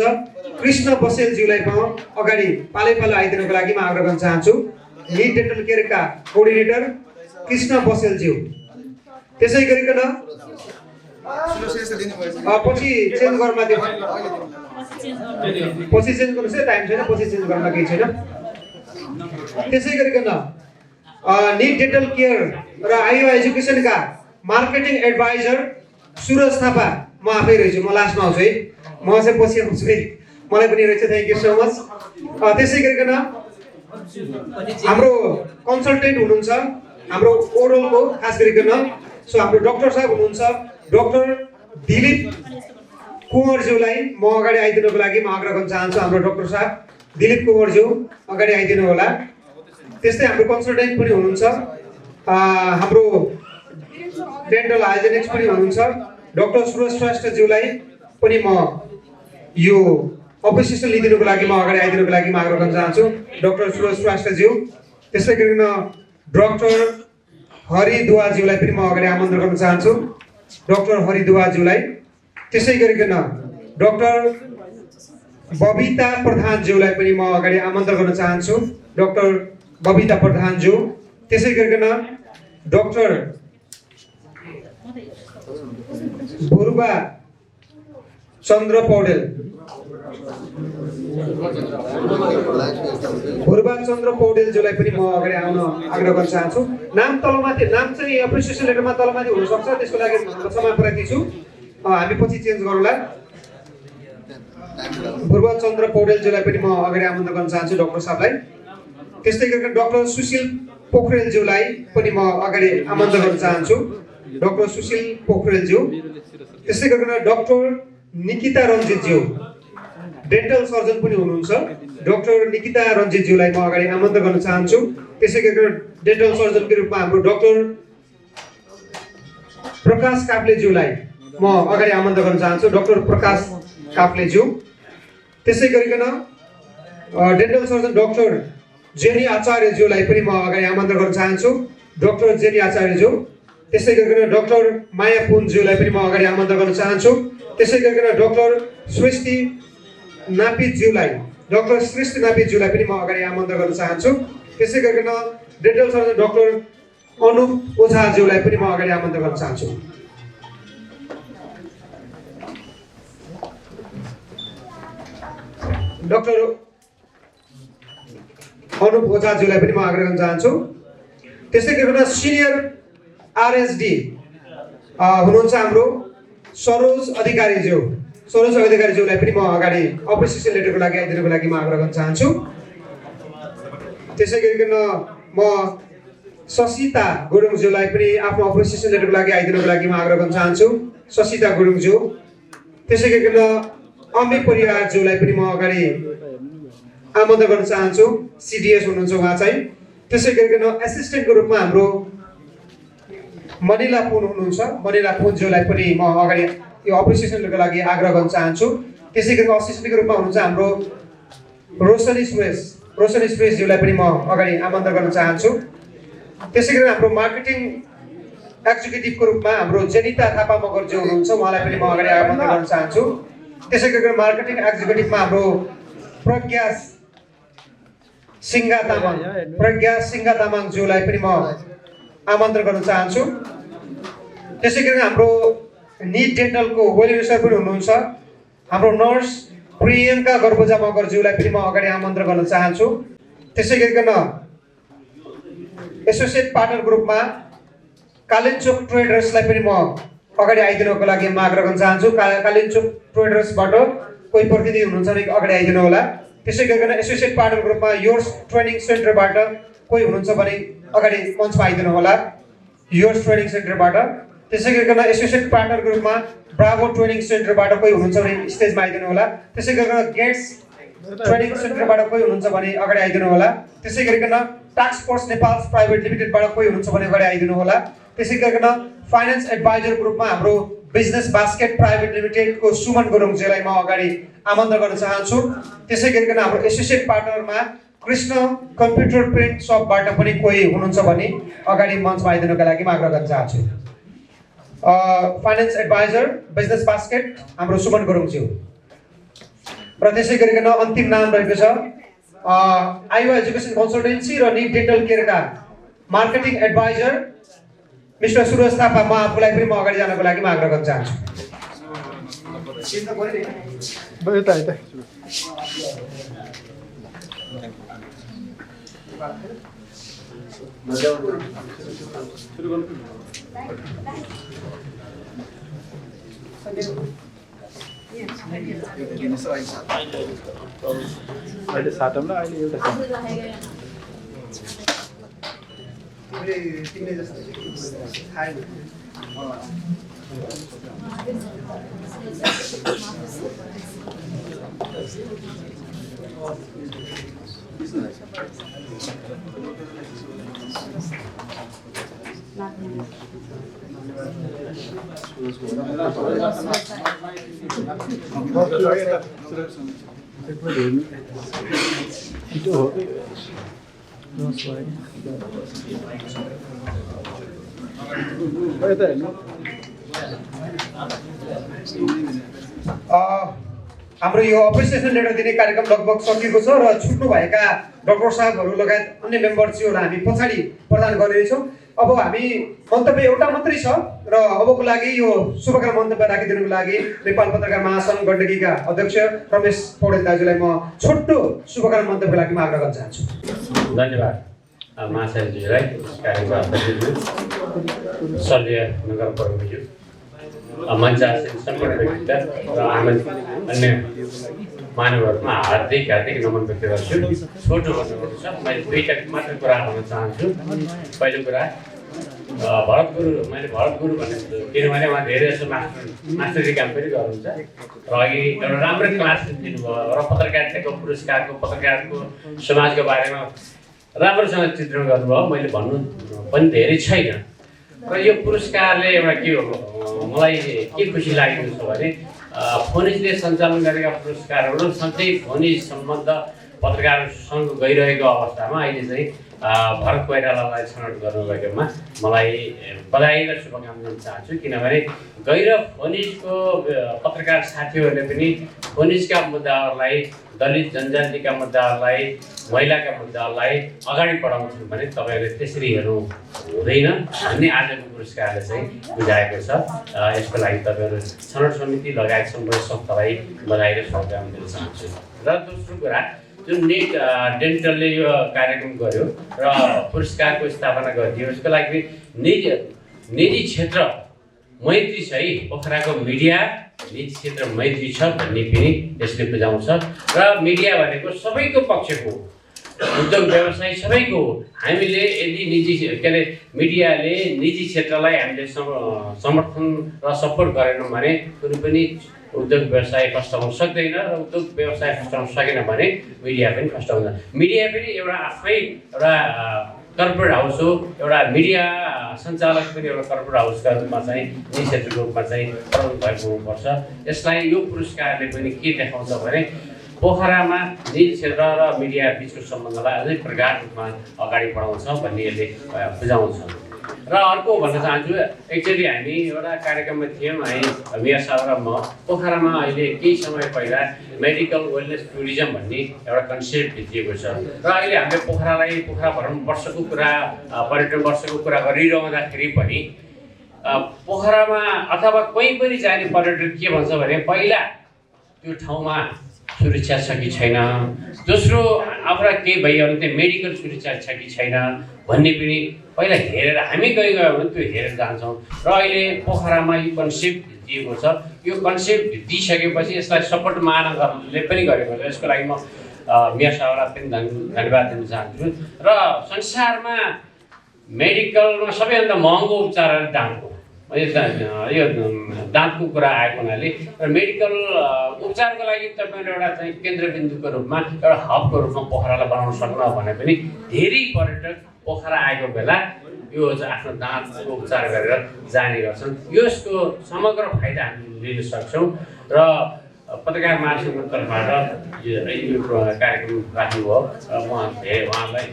कृष्ण बसेलज्यूलाई म अगाडि पालै आइदिनुको लागि म आग्रह गर्न चाहन्छु। निट डेन्टल केयरका कोअर्डिनेटर कृष्ण बसेलज्यू। त्यसै गरिकन पछि चेन्ज गर्न दिनु, पछि चेन्ज गर्नुहोस् है, टाइम छैन, पछि चेन्ज गर्न केही छैन। त्यसै गरिकन निट डेन्टल केयर र आइओ एजुकेसनका मार्केटिङ एडभाइजर सुरज थापा म आफै रहेछु, म लास्टमा आउँछु है, म चाहिँ पछि आउँछु है, मलाई पनि रहेछ। Thank you so much. त्यसै गरिकन हाम्रो कन्सल्टेन्ट हुनुहुन्छ हाम्रो ओरलको खास गरिकन हाम्रो डाक्टर साहब हुनुहुन्छ डाक्टर दिलीप कुँवरज्यूलाई म अगाडि आइदिनुको लागि म आग्रह गर्न चाहन्छु। हाम्रो डाक्टर साहब दिलीप कुँवरज्यू अगाडि आइदिनु होला। त्यस्तै हाम्रो कन्सल्टेन्ट पनि हुनुहुन्छ हाम्रो डेन्टल हाइजेनिक्स पनि हुनुहुन्छ डाक्टर सुरज श्रेष्ठज्यूलाई पनि म यो अप्रिसिएसन लिइदिनुको लागि म अगाडि आइदिनुको लागि म आग्रह गर्न चाहन्छु। डाक्टर सुरज श्रेष्ठज्यू। त्यसै गरिकन डाक्टर हरिदुवाज्यूलाई पनि म अगाडि आमन्त्रण गर्न चाहन्छु। डाक्टर हरिदुवाज्यूलाई। त्यसै गरिकन डाक्टर बबिता प्रधानज्यूलाई पनि म अगाडि आमन्त्रण गर्न चाहन्छु। डाक्टर बबिता प्रधानज्यू। त्यसै गरिकन डाक्टर भुर्बा चन्द्र पौडेल। भुर्बा चन्द्र पौडेलज्यूलाई पनि म अगाडि आउन आग्रह गर्न चाहन्छु। नाम तलमाथि, नाम चाहिँ एप्रिसिएसन लेटरमा तलमाथि हुन सक्छ, त्यसको लागि क्षमा प्रार्थी छु, हामी पछि चेन्ज गरौँला। भुर्बा चन्द्र पौडेलज्यूलाई पनि म अगाडि आमन्त्रण गर्न चाहन्छु डाक्टर साहबलाई। त्यस्तै गरिकन डाक्टर सुशील पोखरेलज्यूलाई पनि म अगाडि आमन्त्रण गर्न चाहन्छु। डाक्टर सुशील पोखरेलज्यू। त्यस्तै गरिकन डाक्टर निकिता रञ्जितज्यू डेन्टल सर्जन पनि हुनुहुन्छ, डाक्टर निकिता रञ्जितज्यूलाई म अगाडि आमन्त्रण गर्न चाहन्छु। त्यसै गरिकन डेन्टल सर्जनको रूपमा हाम्रो डाक्टर प्रकाश काफ्लेज्यूलाई म अगाडि आमन्त्रण गर्न चाहन्छु। डाक्टर प्रकाश काफ्लेज्यू। त्यसै गरिकन डेन्टल सर्जन डाक्टर जेनी आचार्यज्यूलाई पनि म अगाडि आमन्त्रण गर्न चाहन्छु। डाक्टर जेनी आचार्यज्यू। त्यसै गरिकन डाक्टर माया पुनज्यूलाई पनि म अगाडि आमन्त्रण गर्न चाहन्छु। त्यसै गरिकन डाक्टर सृष्टि नापितज्यूलाई, डाक्टर सृष्टि नापितज्यूलाई पनि म अगाडि आमन्त्रण गर्न चाहन्छु। त्यसै गरिकन डेन्टल सर्जन डाक्टर अनुप ओझाज्यूलाई पनि म अगाडि आमन्त्रण गर्न चाहन्छु। डाक्टर अनुप ओझाज्यूलाई पनि म आग्रह गर्न चाहन्छु। त्यसै गरिकन सिनियर आरएसडी हुनुहुन्छ हाम्रो सरोज अधिकारीज्यू। सरोज अधिकारीज्यूलाई पनि म अगाडि अप्रिसिएसन लेटरको लागि आइदिनुको लागि म आग्रह गर्न चाहन्छु। त्यसै गरिकन म ससिता गुरुङज्यूलाई पनि आफ्नो अप्रिसिएसन लेटरको लागि आइदिनुको लागि म आग्रह गर्न चाहन्छु। ससिता गुरुङज्यू। त्यसै गरिकन अम्बे परिवारज्यूलाई पनि म अगाडि आमन्त्रण गर्न चाहन्छु। सिडिएस हुनुहुन्छ उहाँ चाहिँ। त्यसै गरिकन एसिस्टेन्टको रूपमा हाम्रो मनिला पुन हुनुहुन्छ, मनिला पुनज्यूलाई पनि म अगाडि यो अप्रिसिएसनको लागि आग्रह गर्न चाहन्छु। त्यसै गरिकन असिस्टेन्टको रूपमा हुनुहुन्छ हाम्रो रोशनी सुरेशज्यूलाई पनि म अगाडि आमन्त्रण गर्न चाहन्छु। त्यसै गरिकन हाम्रो मार्केटिङ एक्जिक्युटिभको रूपमा हाम्रो जेनिता थापा मगरज्यू हुनुहुन्छ, उहाँलाई पनि म अगाडि आमन्त्रण गर्न चाहन्छु। त्यसै गरिकन मार्केटिङ एक्जिक्युटिभमा हाम्रो प्रज्ञा सिंगा तामाङज्यूलाई पनि म आमन्त्रण गर्न चाहन्छु। त्यसै गरिकन हाम्रो निट डेन्टलको वेलर सर पनि हुनुहुन्छ, हाम्रो नर्स प्रियङ्का गर्बजा मगरज्यूलाई पनि म अगाडि आमन्त्रण गर्न चाहन्छु। त्यसै गरिकन एसोसिएट पार्टनर ग्रुपमा कालिन्चोक ट्रेडर्सलाई पनि म अगाडि आइदिनुको लागि म आग्रह गर्न चाहन्छु। कालिन्चोक ट्रेडर्सबाट कोही प्रतिनिधि हुनुहुन्छ भने अगाडि आइदिनु होला। त्यसै गरिकन एसोसिएट पार्टनर ग्रुपमा योर्स ट्रेनिङ सेन्टरबाट कोही हुनुहुन्छ भने अगाडि मञ्चमा आइदिनु होला, योर्स ट्रेनिङ सेन्टरबाट। त्यसै गरिकन एसोसिएट पार्टनर ग्रुपमा ब्राभो ट्रेनिङ सेन्टरबाट कोही हुनुहुन्छ भने स्टेजमा आइदिनु होला। त्यसै गरिकन गेट्स ट्रेनिङ सेन्टरबाट कोही हुनुहुन्छ भने अगाडि आइदिनु होला। त्यसै गरिकन टास्क फोर्स नेपाल प्राइभेट लिमिटेडबाट कोही हुनुहुन्छ भने अगाडि आइदिनु होला। त्यसै गरिकन फाइनेन्स एडभाइजर ग्रुपमा हाम्रो बिजनेस बास्केट प्राइभेट लिमिटेडको सुमन गुरुङजीलाई म अगाडि आमन्त्रण गर्न चाहन्छु। त्यसै गरिकन हाम्रो एसोसिएट पार्टनरमा कृष्ण कम्प्युटर प्रिन्ट सपबाट पनि कोही हुनुहुन्छ भने अगाडि मञ्चमा आइदिनुका लागि म आग्रह गर्न चाहन्छु। फाइनेन्स एडभाइजर बिजनेस बास्केट हाम्रो सुमन गुरुङज्यू र त्यसै गरिकन अन्तिम नाम रहेको छ आइवा एजुकेसन कन्सल्टेन्सी र निट डेन्टल केयरका marketing adviser mister Suraj Thapa. म आफूलाई पनि म अगाडि जानको लागि म आग्रह गर्न चाहन्छु। अहिले साटौँला अहिले एउटा तिमीले जस्तो थाहै हाम्रो यो अप्रिसिएसन लेटर दिने कार्यक्रम लगभग सकिएको छ र छुट्नुभएका डाक्टर साहबहरू लगायत अन्य मेम्बर्सहरूलाई हामी पछाडि प्रदान गर्नेछौँ। अब हामी मन्तव्य एउटा मात्रै छ र अबको लागि यो शुभकामना मन्तव्य राखिदिनुको लागि नेपाल पत्रकार महासङ्घ गण्डकीका अध्यक्ष रमेश पौडेल दाजुलाई म छोटो शुभकामना मन्तव्यको लागि म आग्रह गर्न चाहन्छु। धन्यवाद महाशयजीलाई, कार्यक्रमका अध्यक्षज्यू, सर्य नगर प्रमुखज्यू, मञ्चासीन सम्पूर्ण व्यक्तित्व र अन्य मानवहरूमा हार्दिक नमन व्यक्त गर्छु। छोटो भन्नुपर्छ, मैले दुईवटा मात्र कुरा भन्न चाहन्छु। पहिलो कुरा भरत गुरु, मैले भरत गुरु भनेको किनभने उहाँ धेरै जस्तो मास्टरी काम पनि गर्नुहुन्छ र अघि एउटा राम्रो क्लास दिनुभयो र पत्रकारिताको पुरस्कारको पत्रकारको समाजको बारेमा राम्रोसँग चित्रण गर्नुभयो। मैले भन्नु पनि धेरै छैन र यो पुरस्कारले एउटा के हो, मलाई के खुसी लागेको छ भने फोनिजले सञ्चालन गरेका पुरस्कारहरू सधैँ फोनिज सम्बन्ध पत्रकारसँग गइरहेको अवस्थामा अहिले चाहिँ भरत कोइरालालाई छनौट गर्नुभएकोमा मलाई बधाई र शुभकामना दिन चाहन्छु। किनभने गैर फोनिजको पत्रकार साथीहरूले पनि फोनिजका मुद्दाहरूलाई, दलित जनजातिका मुद्दाहरूलाई, महिलाका मुद्दाहरूलाई अगाडि बढाउँछन् भने तपाईँहरूले त्यसरी हेर्नु हुँदैन भन्ने आजको पुरस्कारले चाहिँ बुझाएको छ। यसको लागि तपाईँहरू छनौट समिति लगायत सम्पूर्ण संस्थालाई बधाई र शुभकामना दिन चाहन्छु। र दोस्रो कुरा, जुन निट डेन्टलले यो कार्यक्रम गर्यो र पुरस्कारको स्थापना गरिदियो, यसको लागि निजी क्षेत्र मैत्री छ है, पोखराको मिडिया निजी क्षेत्र मैत्री छ भन्ने पनि यसले बुझाउँछ। र मिडिया भनेको सबैको पक्षको, उद्योग व्यवसाय सबैको हो। हामीले यदि निजी के अरे मिडियाले निजी क्षेत्रलाई हामीले समर्थन र सपोर्ट गरेनौँ भने कुनै पनि उद्योग व्यवसाय फस्टाउन सक्दैन र उद्योग व्यवसाय फस्टाउन सकेन भने मिडिया पनि फस्टाउँदैन। मिडिया पनि एउटा आफै एउटा कर्पोरेट हाउस हो, एउटा मिडिया सञ्चालक पनि एउटा कर्पोरेट हाउसका रूपमा चाहिँ निजी क्षेत्रको रूपमा चाहिँ प्रबन्ध भएको हुनुपर्छ। यसलाई यो पुरस्कारले पनि के देखाउँछ भने पोखरामा निजी क्षेत्र र मिडिया बिचको सम्बन्धलाई अझै प्रगाढ रूपमा अगाडि बढाउँछ भन्ने यसले बुझाउँछ। र अर्को भन्न चाहन्छु, एक्चुअली हामी एउटा कार्यक्रममा थियौँ, हामी मेयर साहब र म पोखरामा अहिले केही समय पहिला मेडिकल वेलनेस टुरिज्म भन्ने एउटा कन्सेप्ट भित्रिएको छ र अहिले हामीले पोखरा भ्रमण वर्षको कुरा, पर्यटन वर्षको कुरा गरिरहँदाखेरि पनि पोखरामा अथवा कोही पनि जाने पर्यटक के भन्छ भने पहिला त्यो ठाउँमा सुरक्षा छ कि छैन, दोस्रो आफ्ना केही भइयो भने त्यहाँ मेडिकल सुरक्षा छ कि छैन भन्ने पनि पहिला हेरेर हामी गयो भने त्यो हेरेर जान्छौँ। र अहिले पोखरामा यो कन्सेप्ट दिएको छ, यो कन्सेप्ट दिइसकेपछि यसलाई सपोर्ट महानगरले पनि गरेको छ। यसको लागि म मेयर साहबलाई पनि धन्यवाद दिन चाहन्छु। र संसारमा मेडिकलमा सबैभन्दा महँगो उपचार दामको यो दाँतको कुरा आएको हुनाले र मेडिकल उपचारको लागि तपाईँले एउटा चाहिँ केन्द्रबिन्दुको रूपमा एउटा हबको रूपमा पोखरालाई बनाउन सक्नु भने पनि धेरै पर्यटक पोखरा आएको बेला यो चाहिँ आफ्नो दाँतको उपचार गरेर जाने गर्छन्। यसको समग्र फाइदा हामी लिन सक्छौँ र पत्रकार महासङ्घको तर्फबाट यो कार्यक्रम राख्नुभयो र म उहाँलाई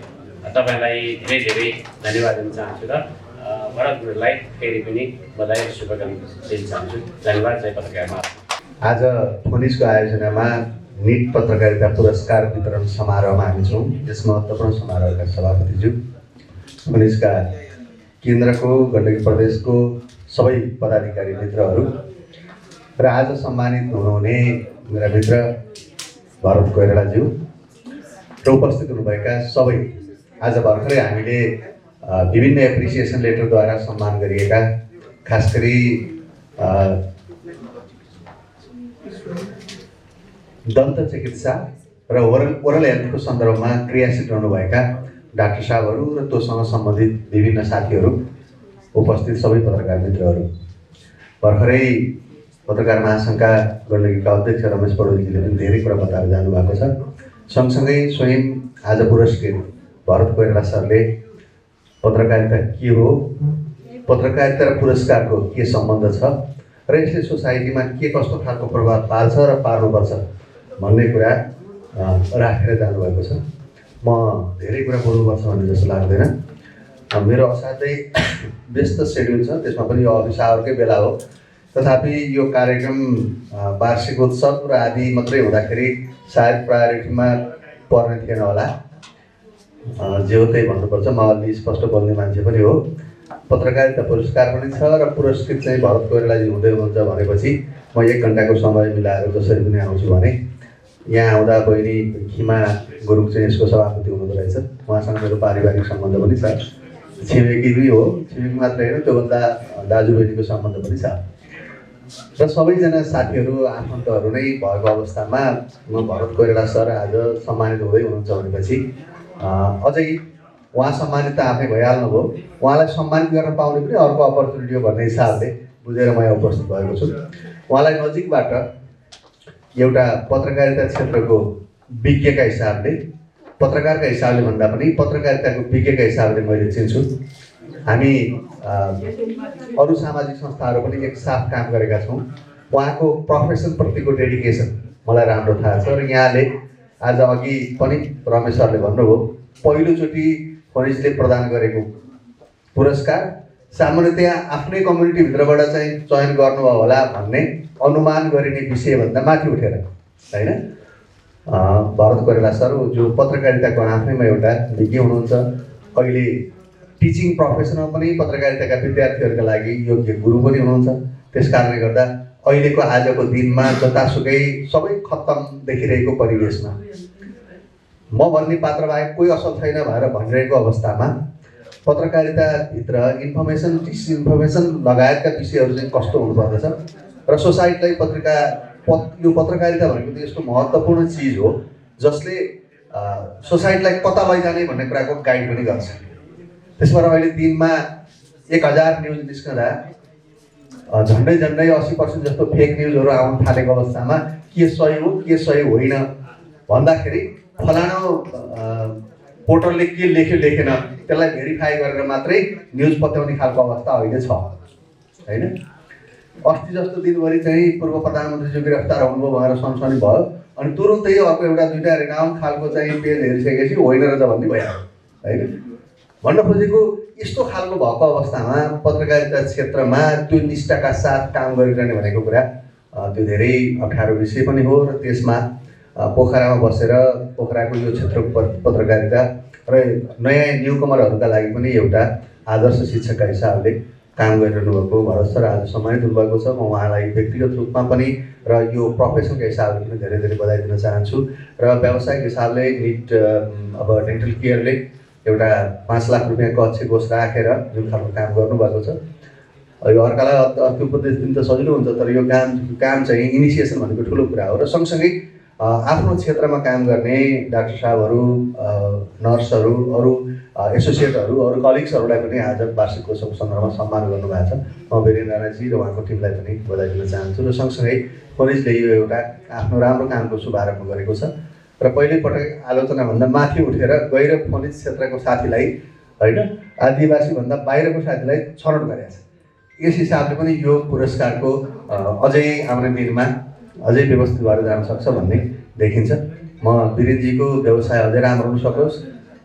तपाईँलाई धेरै धेरै धन्यवाद दिन चाहन्छु र भरत गुरुङलाई फेरि पनि बधाई शुभकामना दिन चाहन्छु। धन्यवाद। जय पत्रकार महासङ्घ। आज फोनिसको आयोजनामा निट पत्रकारिता पुरस्कार वितरण समारोहमा हामी छौँ। यस महत्त्वपूर्ण समारोहका सभापतिज्यू, फोनिसका केन्द्रको गण्डकी प्रदेशको सबै पदाधिकारी मित्रहरू र आज सम्मानित हुनुहुने मेरा मित्र भरत कोइरालाज्यू र उपस्थित हुनुभएका सबै आज भर्खरै हामीले विभिन्न एप्रिसिएसन लेटरद्वारा सम्मान गरिएका खास गरी दन्त चिकित्सा र ओरल हेल्थको सन्दर्भमा क्रियाशील रहनुभएका डाक्टर साहबहरू र त्योसँग सम्बन्धित विभिन्न साथीहरू, उपस्थित सबै पत्रकार मित्रहरू, भर्खरै पत्रकार महासङ्घका गण्डकीका अध्यक्ष रमेश पौडेलजीले पनि धेरै कुरा बताएर जानुभएको छ। सँगसँगै स्वयं आज पुरस्कृत भरत कोइराला सरले पत्रकारिता के हो, पत्रकारिता र पुरस्कारको के सम्बन्ध छ र यसले सोसाइटीमा के कस्तो खालको प्रभाव पार्छ र पार्नुपर्छ भन्ने कुरा राखेर जानुभएको छ। म धेरै कुरा बोल्नुपर्छ भन्ने जस्तो लाग्दैन। मेरो असाध्यै व्यस्त सेड्युल छ, त्यसमा पनि यो अफिस आवरकै बेला हो। तथापि यो कार्यक्रम वार्षिकोत्सव र आदि मात्रै हुँदाखेरि सायद प्रायोरिटीमा पर्ने थिएन होला। जे हो त्यही भन्नुपर्छ। म अलि स्पष्ट बोल्ने मान्छे पनि हो। पत्रकारिता पुरस्कार पनि छ र पुरस्कृत चाहिँ भरत कोइरालाजी हुँदै हुनुहुन्छ भनेपछि म 1 घन्टाको समय मिलाएर जसरी पनि आउँछु भने यहाँ आउँदा बहिनी खिमा गुरुङ चाहिँ यसको सभापति हुनुहुँदो रहेछ। उहाँसँग मेरो पारिवारिक सम्बन्ध पनि छ, छिमेकी पनि हो। छिमेकी मात्र होइन, त्योभन्दा दाजुबहिनीको सम्बन्ध पनि छ र सबैजना साथीहरू आफन्तहरू नै भएको अवस्थामा म भरत कोइराला सर आज सम्मानित हुँदै हुनुहुन्छ भनेपछि अझै उहाँ सम्मानित त आफै भइहाल्नु भयो, उहाँलाई सम्मानित गर्न पाउने पनि अर्को अपर्च्युनिटी हो भन्ने हिसाबले बुझेर म यहाँ उपस्थित भएको छु। उहाँलाई नजिकबाट एउटा पत्रकारिता क्षेत्रको विज्ञका हिसाबले, पत्रकारका हिसाबले भन्दा पनि पत्रकारिताको विज्ञका हिसाबले मैले चिन्छु। हामी अरू सामाजिक संस्थाहरू पनि एकसाथ काम गरेका छौँ। उहाँको प्रोफेसनप्रतिको डेडिकेसन मलाई राम्रो थाहा छ र यहाँले आज अघि पनि रमेश सरले भन्नुभयो, पहिलोचोटि फोनिसले प्रदान गरेको पुरस्कार सामान्यतया आफ्नै कम्युनिटीभित्रबाट चाहिँ चयन गर्नुभयो होला भन्ने अनुमान गरिने विषयभन्दा माथि उठेर, होइन? भरत कोइराला सर जो पत्रकारिताको आफैमा एउटा विज्ञ हुनुहुन्छ, अहिले टिचिङ प्रोफेसनमा पनि पत्रकारिताका विद्यार्थीहरूका लागि योग्य गुरु पनि हुनुहुन्छ। त्यस कारणले गर्दा अहिलेको आजको दिनमा जतासुकै सबै खत्तम देखिरहेको परिवेशमा म भन्ने पात्र बाहेक कोही असल छैन भनेर भनिरहेको अवस्थामा पत्रकारिताभित्र इन्फर्मेसन, डिसइन्फर्मेसन लगायतका विषयहरू चाहिँ कस्तो हुनुपर्दछ र सोसाइटीलाई यो पत्रकारिता भनेको त यस्तो महत्त्वपूर्ण चिज हो जसले सोसाइटीलाई कता लैजाने भन्ने कुराको गाइड पनि गर्छ। त्यसबाट अहिले दिनमा 1000 न्युज निस्कँदा झन्डै 80% जस्तो फेक न्युजहरू आउन थालेको अवस्थामा के सही हो के सही होइन भन्दाखेरि फलाना पोर्टलले के लेख्यो लेखेन त्यसलाई भेरिफाई गरेर मात्रै न्युज पत्याउने खालको अवस्था अहिले छ, होइन? अस्ति जस्तो दिनभरि चाहिँ पूर्व प्रधानमन्त्रीज्यू गिरफ्तार हुनुभयो भनेर सनसनी भयो, अनि तुरुन्तै अर्को एउटा दुईवटा रिनाउन्ड खालको चाहिँ पेज हेरिसकेपछि होइन र त भन्ने भइहाल्यो, होइन? भन्न खोजेको यस्तो खालको भएको अवस्थामा पत्रकारिता क्षेत्रमा त्यो निष्ठाका साथ काम गरिरहने भनेको कुरा त्यो धेरै अप्ठ्यारो विषय पनि हो र त्यसमा पोखरामा बसेर पोखराको यो क्षेत्रको पत्रकारिता र नयाँ न्युकमरहरूका लागि पनि एउटा आदर्श शिक्षकका हिसाबले काम गरिरहनु भएको भरत सर आज सम्मानित हुनुभएको छ। म उहाँलाई व्यक्तिगत रूपमा पनि र यो प्रोफेसनका हिसाबले पनि धेरै धेरै बधाई दिन चाहन्छु र व्यावसायिक हिसाबले निट अब डेन्टल केयरले एउटा 5 लाख रुपियाँको अच्छे कोष राखेर जुन खालको काम गर्नुभएको छ, यो अर्कालाई उपदेश दिन त सजिलो हुन्छ तर यो काम चाहिँ इनिसिएसन भनेको ठुलो कुरा हो र सँगसँगै आफ्नो क्षेत्रमा काम गर्ने डाक्टर साहबहरू, नर्सहरू, अरू एसोसिएटहरू, अरू कलिग्सहरूलाई पनि आज वार्षिकोत्सवको सन्दर्भमा सम्मान गर्नुभएको छ। म वीरेन्द्र राणाजी र उहाँको टिमलाई पनि बधाई दिन चाहन्छु र सँगसँगै फोनिजले यो एउटा आफ्नो राम्रो कामको शुभारम्भ गरेको छ र पहिलोपटक आलोचनाभन्दा माथि उठेर गैर फोनिज क्षेत्रको साथीलाई होइन आदिवासीभन्दा बाहिरको साथीलाई छनौट गरेको छ। यस हिसाबले पनि यो पुरस्कारको अझै आउने दिनमा अझै व्यवस्थित भएर जान सक्छ भन्ने देखिन्छ। म वीरेन्द्रजीको व्यवसाय अझै राम्रो हुन सकोस्,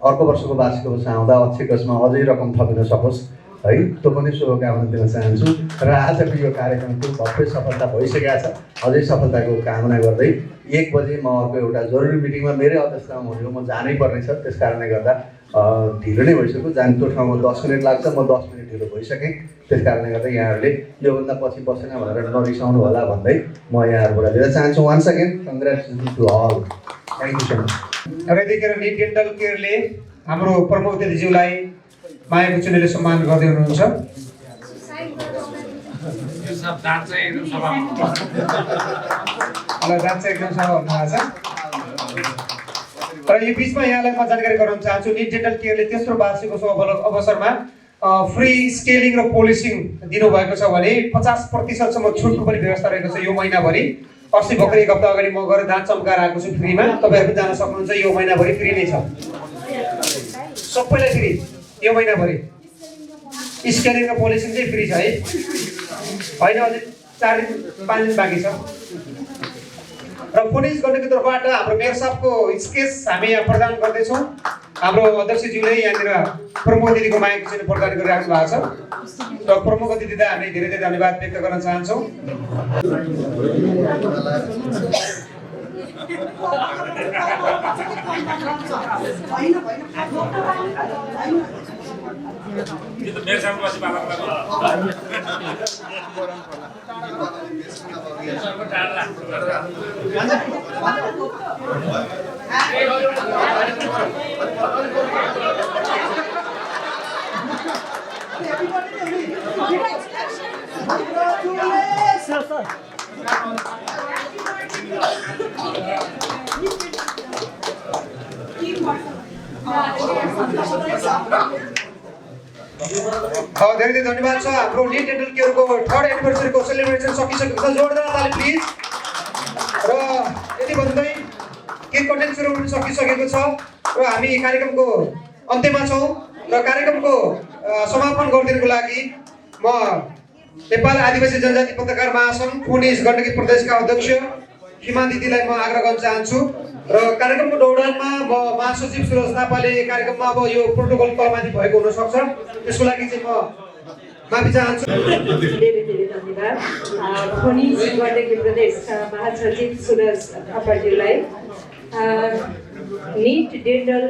अर्को वर्षको वार्षिकोत्सव आउँदा अक्षय कोषमा अझै रकम थपिन सकोस् है, त्यो पनि शुभकामना दिन चाहन्छु र आजको यो कार्यक्रमको भव्य सफलता भइसकेको छ। अझै सफलताको कामना गर्दै 1 बजे म अर्को एउटा जरुरी मिटिङमा मेरै अध्यक्षतामा हुने हो, म जानै पर्नेछ। त्यस कारणले गर्दा ढिलो नै भइसक्यो, जाने त्यो ठाउँमा 10 मिनट लाग्छ, म 10 मिनट ढिलो भइसकेँ। त्यस कारणले गर्दा यहाँहरूले योभन्दा पछि बसेन भनेर नरिसाउनु होला भन्दै म यहाँहरूबाट लिन चाहन्छु। Once again congratulation to all, thank you so much. र यतिखेर निट डेन्टल केयरले हाम्रो प्रमुख अतिथिज्यूलाई मायाको चुनेले सम्मान गर्दै हुनुहुन्छ। जान्छ एकदम सभा भन्नुभएको छ र यो बिचमा यहाँलाई म जानकारी गराउन चाहन्छु, निट डेन्टल केयरले तेस्रो वार्षिकोत्सव अवसरमा फ्री स्केलिङ र पोलिसिङ दिनुभएको छ भने 50% छुटको पनि व्यवस्था रहेको छ। यो महिनाभरि अस्ति भर्खर 1 हप्ता अगाडि म गएर दाँत चम्काएर आएको छु फ्रीमा, तपाईँहरू पनि जान सक्नुहुन्छ। यो महिनाभरि फ्री नै छ, सबैलाई फ्री यो महिनाभरि। स्केलिङ र पोलिसिङ चाहिँ फ्री छ है, होइन अझै 4-5 दिन बाँकी छ। र फोनिज गण्डकी तर्फबाट हाम्रो मेयर साहबको स्केच हामी यहाँ प्रदान गर्दैछौँ। हाम्रो अध्यक्षज्यूले यहाँनिर प्रमुख अतिथिको मायाको चिन्ह प्रदान गरिराख्नु भएको छ र प्रमुख अतिथिलाई हामी धेरै धेरै धन्यवाद व्यक्त गर्न चाहन्छौँ। धेरै धेरै धन्यवाद छ। हाम्रो निट डेन्टल केयरको 3rd एनिभर्सरीको सेलिब्रेसन सकिसकेको छ, जोरदार ताली प्लिज। र यति भन्दै केक कटिङ सुरु हुन सकिसकेको छ र हामी कार्यक्रमको अन्त्यमा छौँ र कार्यक्रमको समापन गरिदिनुको लागि म नेपाल आदिवासी जनजाति पत्रकार महासङ्घ फोनिज गण्डकी प्रदेशका अध्यक्ष हिमा दिदीलाई म आग्रह गर्न चाहन्छु र कार्यक्रमको दौडानमा म महासचिव सुरज थापाले कार्यक्रममा अब यो प्रोटोकल तलमाथि भएको हुनसक्छ, त्यसको लागि चाहिँ म माफी चाहन्छु। धेरै धेरै धन्यवाद फोनिज गण्डकी प्रदेशका महासचिव सुरज थापाज्यूलाई। निट डेन्टल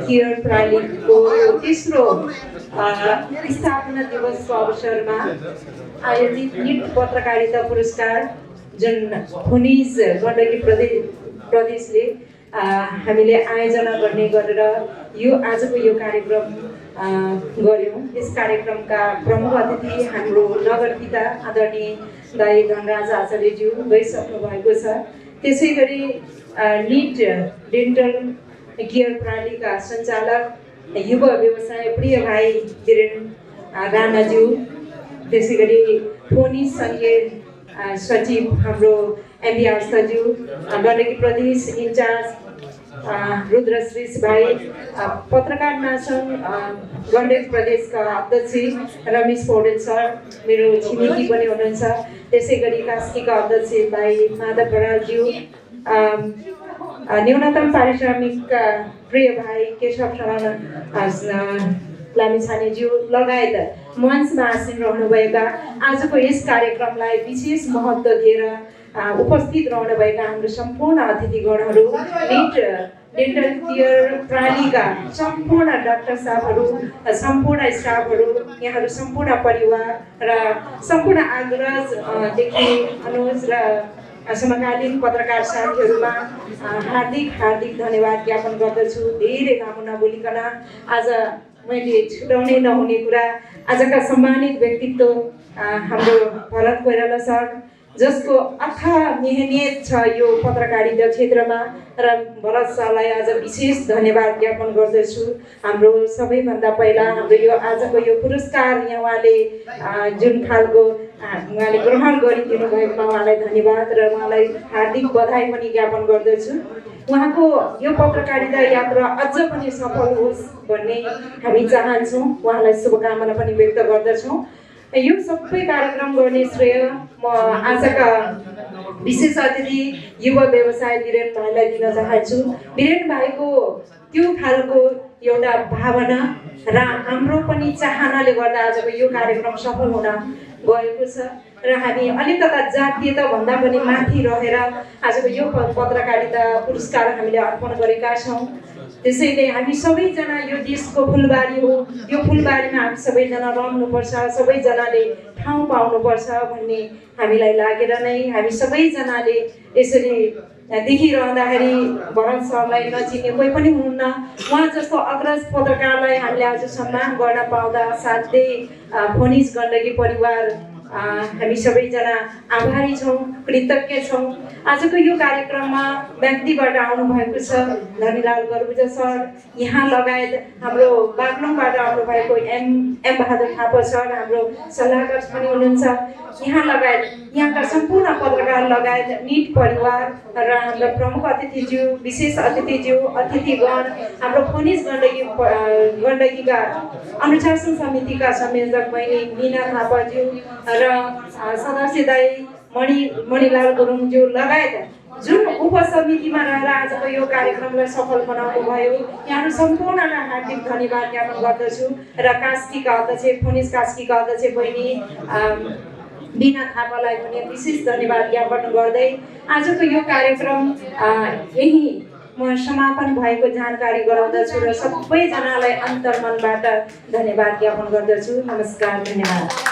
केयर प्रणालीको तेस्रो स्थापना दिवसको अवसरमा आयोजित निट पत्रकारिता पुरस्कार जुन फोनिज गण्डकी प्रदेशले हामीले आयोजना गर्ने गरेर यो आजको यो कार्यक्रम गऱ्यौँ। यस कार्यक्रमका प्रमुख अतिथि हाम्रो नगरपिता आदरणीय दाई धनराज आचार्यज्यू गइसक्नु भएको छ। त्यसै गरी निट डेन्टल केयर प्रणालीका सञ्चालक युवा व्यवसाय प्रिय भाइ वीरेन्द्र राणाज्यू, त्यसै गरी फोनिज सङ्घीय सचिव हाम्रो एमबी आस्थाज्यू, गण्डकी प्रदेश इन्चार्ज रुद्रश्रेष्ठ भाइ, पत्रकार महासङ्घ गण्डकी प्रदेशका अध्यक्ष रमेश पौडेल सर मेरो छिमेकी पनि हुनुहुन्छ, त्यसै गरी कास्कीका अध्यक्ष भाइ माधव बरालज्यू, न्यूनतम पारिश्रमिकका प्रिय भाइ केशव शरण लामिछानेज्यू लगायत मञ्चमा आसीन रहनुभएका आजको यस कार्यक्रमलाई विशेष महत्त्व दिएर उपस्थित रहनुभएका हाम्रो सम्पूर्ण अतिथिगणहरू, निट डेन्टल केयर प्रणालीका सम्पूर्ण डाक्टर साहबहरू, सम्पूर्ण स्टाफहरू, यहाँहरू सम्पूर्ण परिवार र सम्पूर्ण अग्रजदेखि अनुज र समकालीन पत्रकार साथीहरूमा हार्दिक धन्यवाद ज्ञापन गर्दछु। धेरै लामो नबोलिकन आज मैले छुटाउनै नहुने कुरा, आजका सम्मानित व्यक्तित्व हाम्रो भरत कोइराला सर, जसको अथाह मेहनत छ यो पत्रकारिता क्षेत्रमा र भरत सरलाई आज विशेष धन्यवाद ज्ञापन गर्दछु। हाम्रो सबैभन्दा पहिला हाम्रो यो आजको यो पुरस्कार यहाँ उहाँले जुन खालको उहाँले ग्रहण गरिदिनु भएकोमा उहाँलाई धन्यवाद र उहाँलाई हार्दिक बधाई पनि ज्ञापन गर्दछु। उहाँको यो पत्रकारिता यात्रा अझ पनि सफल होस् भन्ने हामी चाहन्छौँ। उहाँलाई शुभकामना पनि व्यक्त गर्दछौँ। यो सबै कार्यक्रम गर्ने श्रेय म आजका विशेष अतिथि युवा व्यवसाय वीरेन भाइलाई दिन चाहन्छु। वीरेन भाइको त्यो खालको एउटा भावना र हाम्रो पनि चाहनाले गर्दा आजको यो कार्यक्रम सफल हुन गएको छ र हामी अलिकता जातीयता भन्दा पनि माथि रहेर आजको यो पत्रकारिता पुरस्कार हामीले अर्पण गरेका छौँ। त्यसैले हामी सबैजना यो देशको फुलबारी हो, यो फुलबारीमा हामी सबैजना रम्नुपर्छ, सबैजनाले ठाउँ पाउनुपर्छ भन्ने हामीलाई लागेर नै हामी सबैजनाले यसरी देखिरहँदाखेरि भरत सरलाई नचिन्ने कोही पनि हुनुहुन्न। उहाँ जस्तो अग्रज पत्रकारलाई हामीले आज सम्मान गर्न पाउँदा साथै फोनिज गण्डकी परिवार हामी सबैजना आभारी छौँ, कृतज्ञ छौँ। आजको यो कार्यक्रममा व्यक्तिबाट आउनुभएको छ धनीलाल गरुबुजा सर, यहाँ लगायत हाम्रो बागलुङबाट आउनुभएको एम बहादुर थापा सर हाम्रो सल्लाहकार पनि हुनुहुन्छ, यहाँ लगायत यहाँका सम्पूर्ण पत्रकार लगायत निट परिवार र हाम्रो प्रमुख अतिथिज्यू, विशेष अतिथिज्यू, अतिथिगण, हाम्रो फोनिज गण्डकीका अनुशासन समितिका संयोजक बहिनी मिना थापाज्यू र सदस्य दाई मणिलाल गुरुङज्यू लगायत जुन उपसमितिमा रहेर आजको यो कार्यक्रमलाई सफल बनाउनु भयो, यहाँहरू सम्पूर्णलाई हार्दिक धन्यवाद ज्ञापन गर्दछु र कास्कीका अध्यक्ष, फोनिज कास्कीका अध्यक्ष बहिनी बिना थापालाई पनि विशेष धन्यवाद ज्ञापन गर्दै आजको यो कार्यक्रम यही म समापन भएको जानकारी गराउँदछु र सबैजनालाई अन्तर्मनबाट धन्यवाद ज्ञापन गर्दछु। नमस्कार, धन्यवाद।